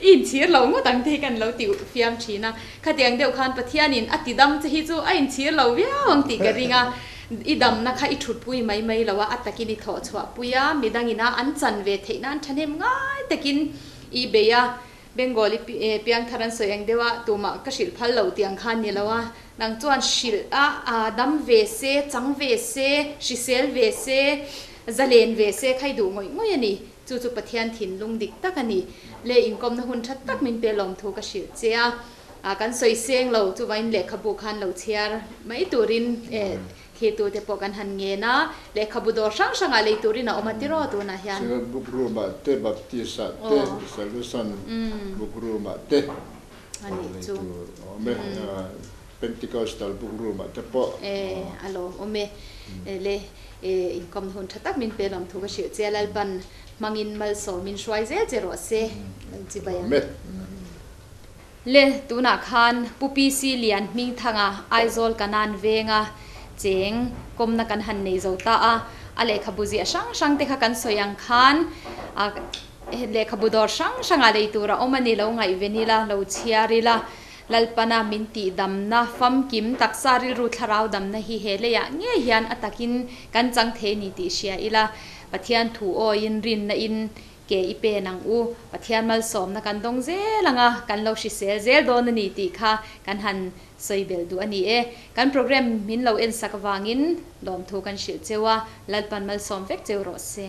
i inchhir lo ngawt ang te hi kan lo ti fiam thin a. Khatiang deuh khan Pathianin a ti dam che hi chu a inchhir lo viau ang tih ka ring a. I damna kha i thutpui mai mai lo a, a takin i thawh chhuahpui a, midangin a an chan ve theih nan thahnem ngai takin i bei a, Bengali piangthar an sawi ang deuh a, tumah ka hrilh phal lo tih ang khan ni lo a, nang chuan hrilh a, a dam ve se, chang ve se, hrisel ve se, zalen ve se kha i duh ngawih ngawih a ni. Chu chu Pathian thinlung dik tak a ni. Le inkawmna hun tha tak min pe lawmthu ka hrilh che a. A kan sawi seng lo, chuvain lehkhabu khan lo chhiar mai turin thirtu te pawh kan han ngen a, lehkhabu dawr hrang hrangah lei turin a awm a tiraw tunah hian. Synod Book Room-ah te, Baptist-ah te, Solution Book Room-ah te lei tur a awm e, Pentecostal Book Room-ah te pawh. A lawmawm e. Le inkawmna hun tha tak min pe lawm thu ka hrilh che a, Lalpan hmangin malsawmin hruai zel che rawh se, chibai ang. Le, tunah khan Pu PC Lian Hmingthanga Aizawl Kanan venga cheng kawmna kan han nei zo ta a, a lehkhabu ziah hrang hrang te kha kan sawi ang khan a lehkhabu dawr hrang hrangah lei tur a awm a ni lo ngaihven ila, lo chhiar ila, Lalpana min tihdamna famkim taksa rilru thlarau damna hi he leiah ngei hian a takin kan chang thei ni tih hria ila, Pathian thu awiin rinna in Ke i pen ang u, Pathian malsawmna kan dawng zel ang a, kan lo hrisel zel dawn a ni tih kha kan han sawi belh duh a ni e. Kan program min lo ensak avangin lawmthu kan hrilh cheu a, Lalpan malsawm vek cheu rawh se.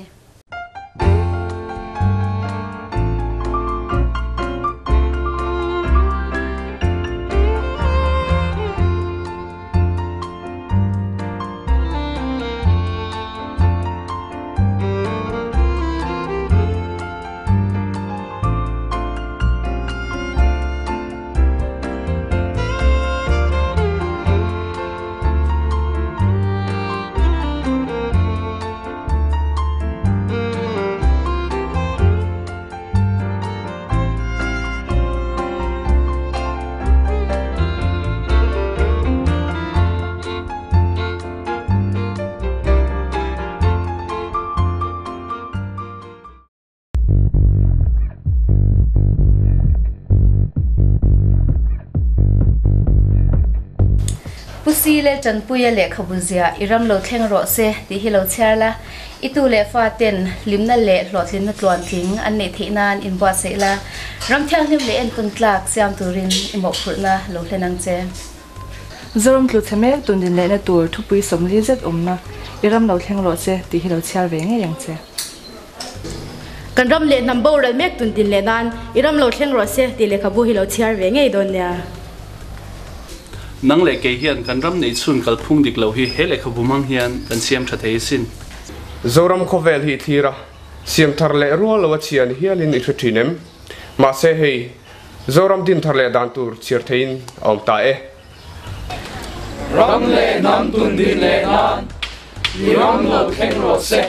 Laltanpuia lehkhabu ziah I ram lo thleng rawh se tih hi lo chhiar la, i tu leh fa ten hlimna leh hlawhtlinna tluantling an neih theih nan inbuatsaih la, ram thianghlim leh entawn tlak siam turin i mawhphurhna lo hlen ang che. Zoram tlu chhe mek tun din lehna tur thupui 40 zet awmna I ram lo thleng rawh se tih hi lo chhiar ve ngei ang che. Kan ram leh hnam boral mek tun din leh nan I ram lo thleng rawh se tih lehkhabu hi lo chhiar ve ngei dawn nia. Nang leh kei hian kan ram neih chhun kalphung dik lo hi he lehkhabu hmang hian kan siam tha thei asin. Zoram khawvel hi i thlir a, siam thar leh rual lo a chhia ni hialin i hre thin em? Mahse hei, Zoram din thar leh dan tur chhiar theiin a awm ta e. Ram leh hnam tun din leh nan i ram lo thleng rawh se.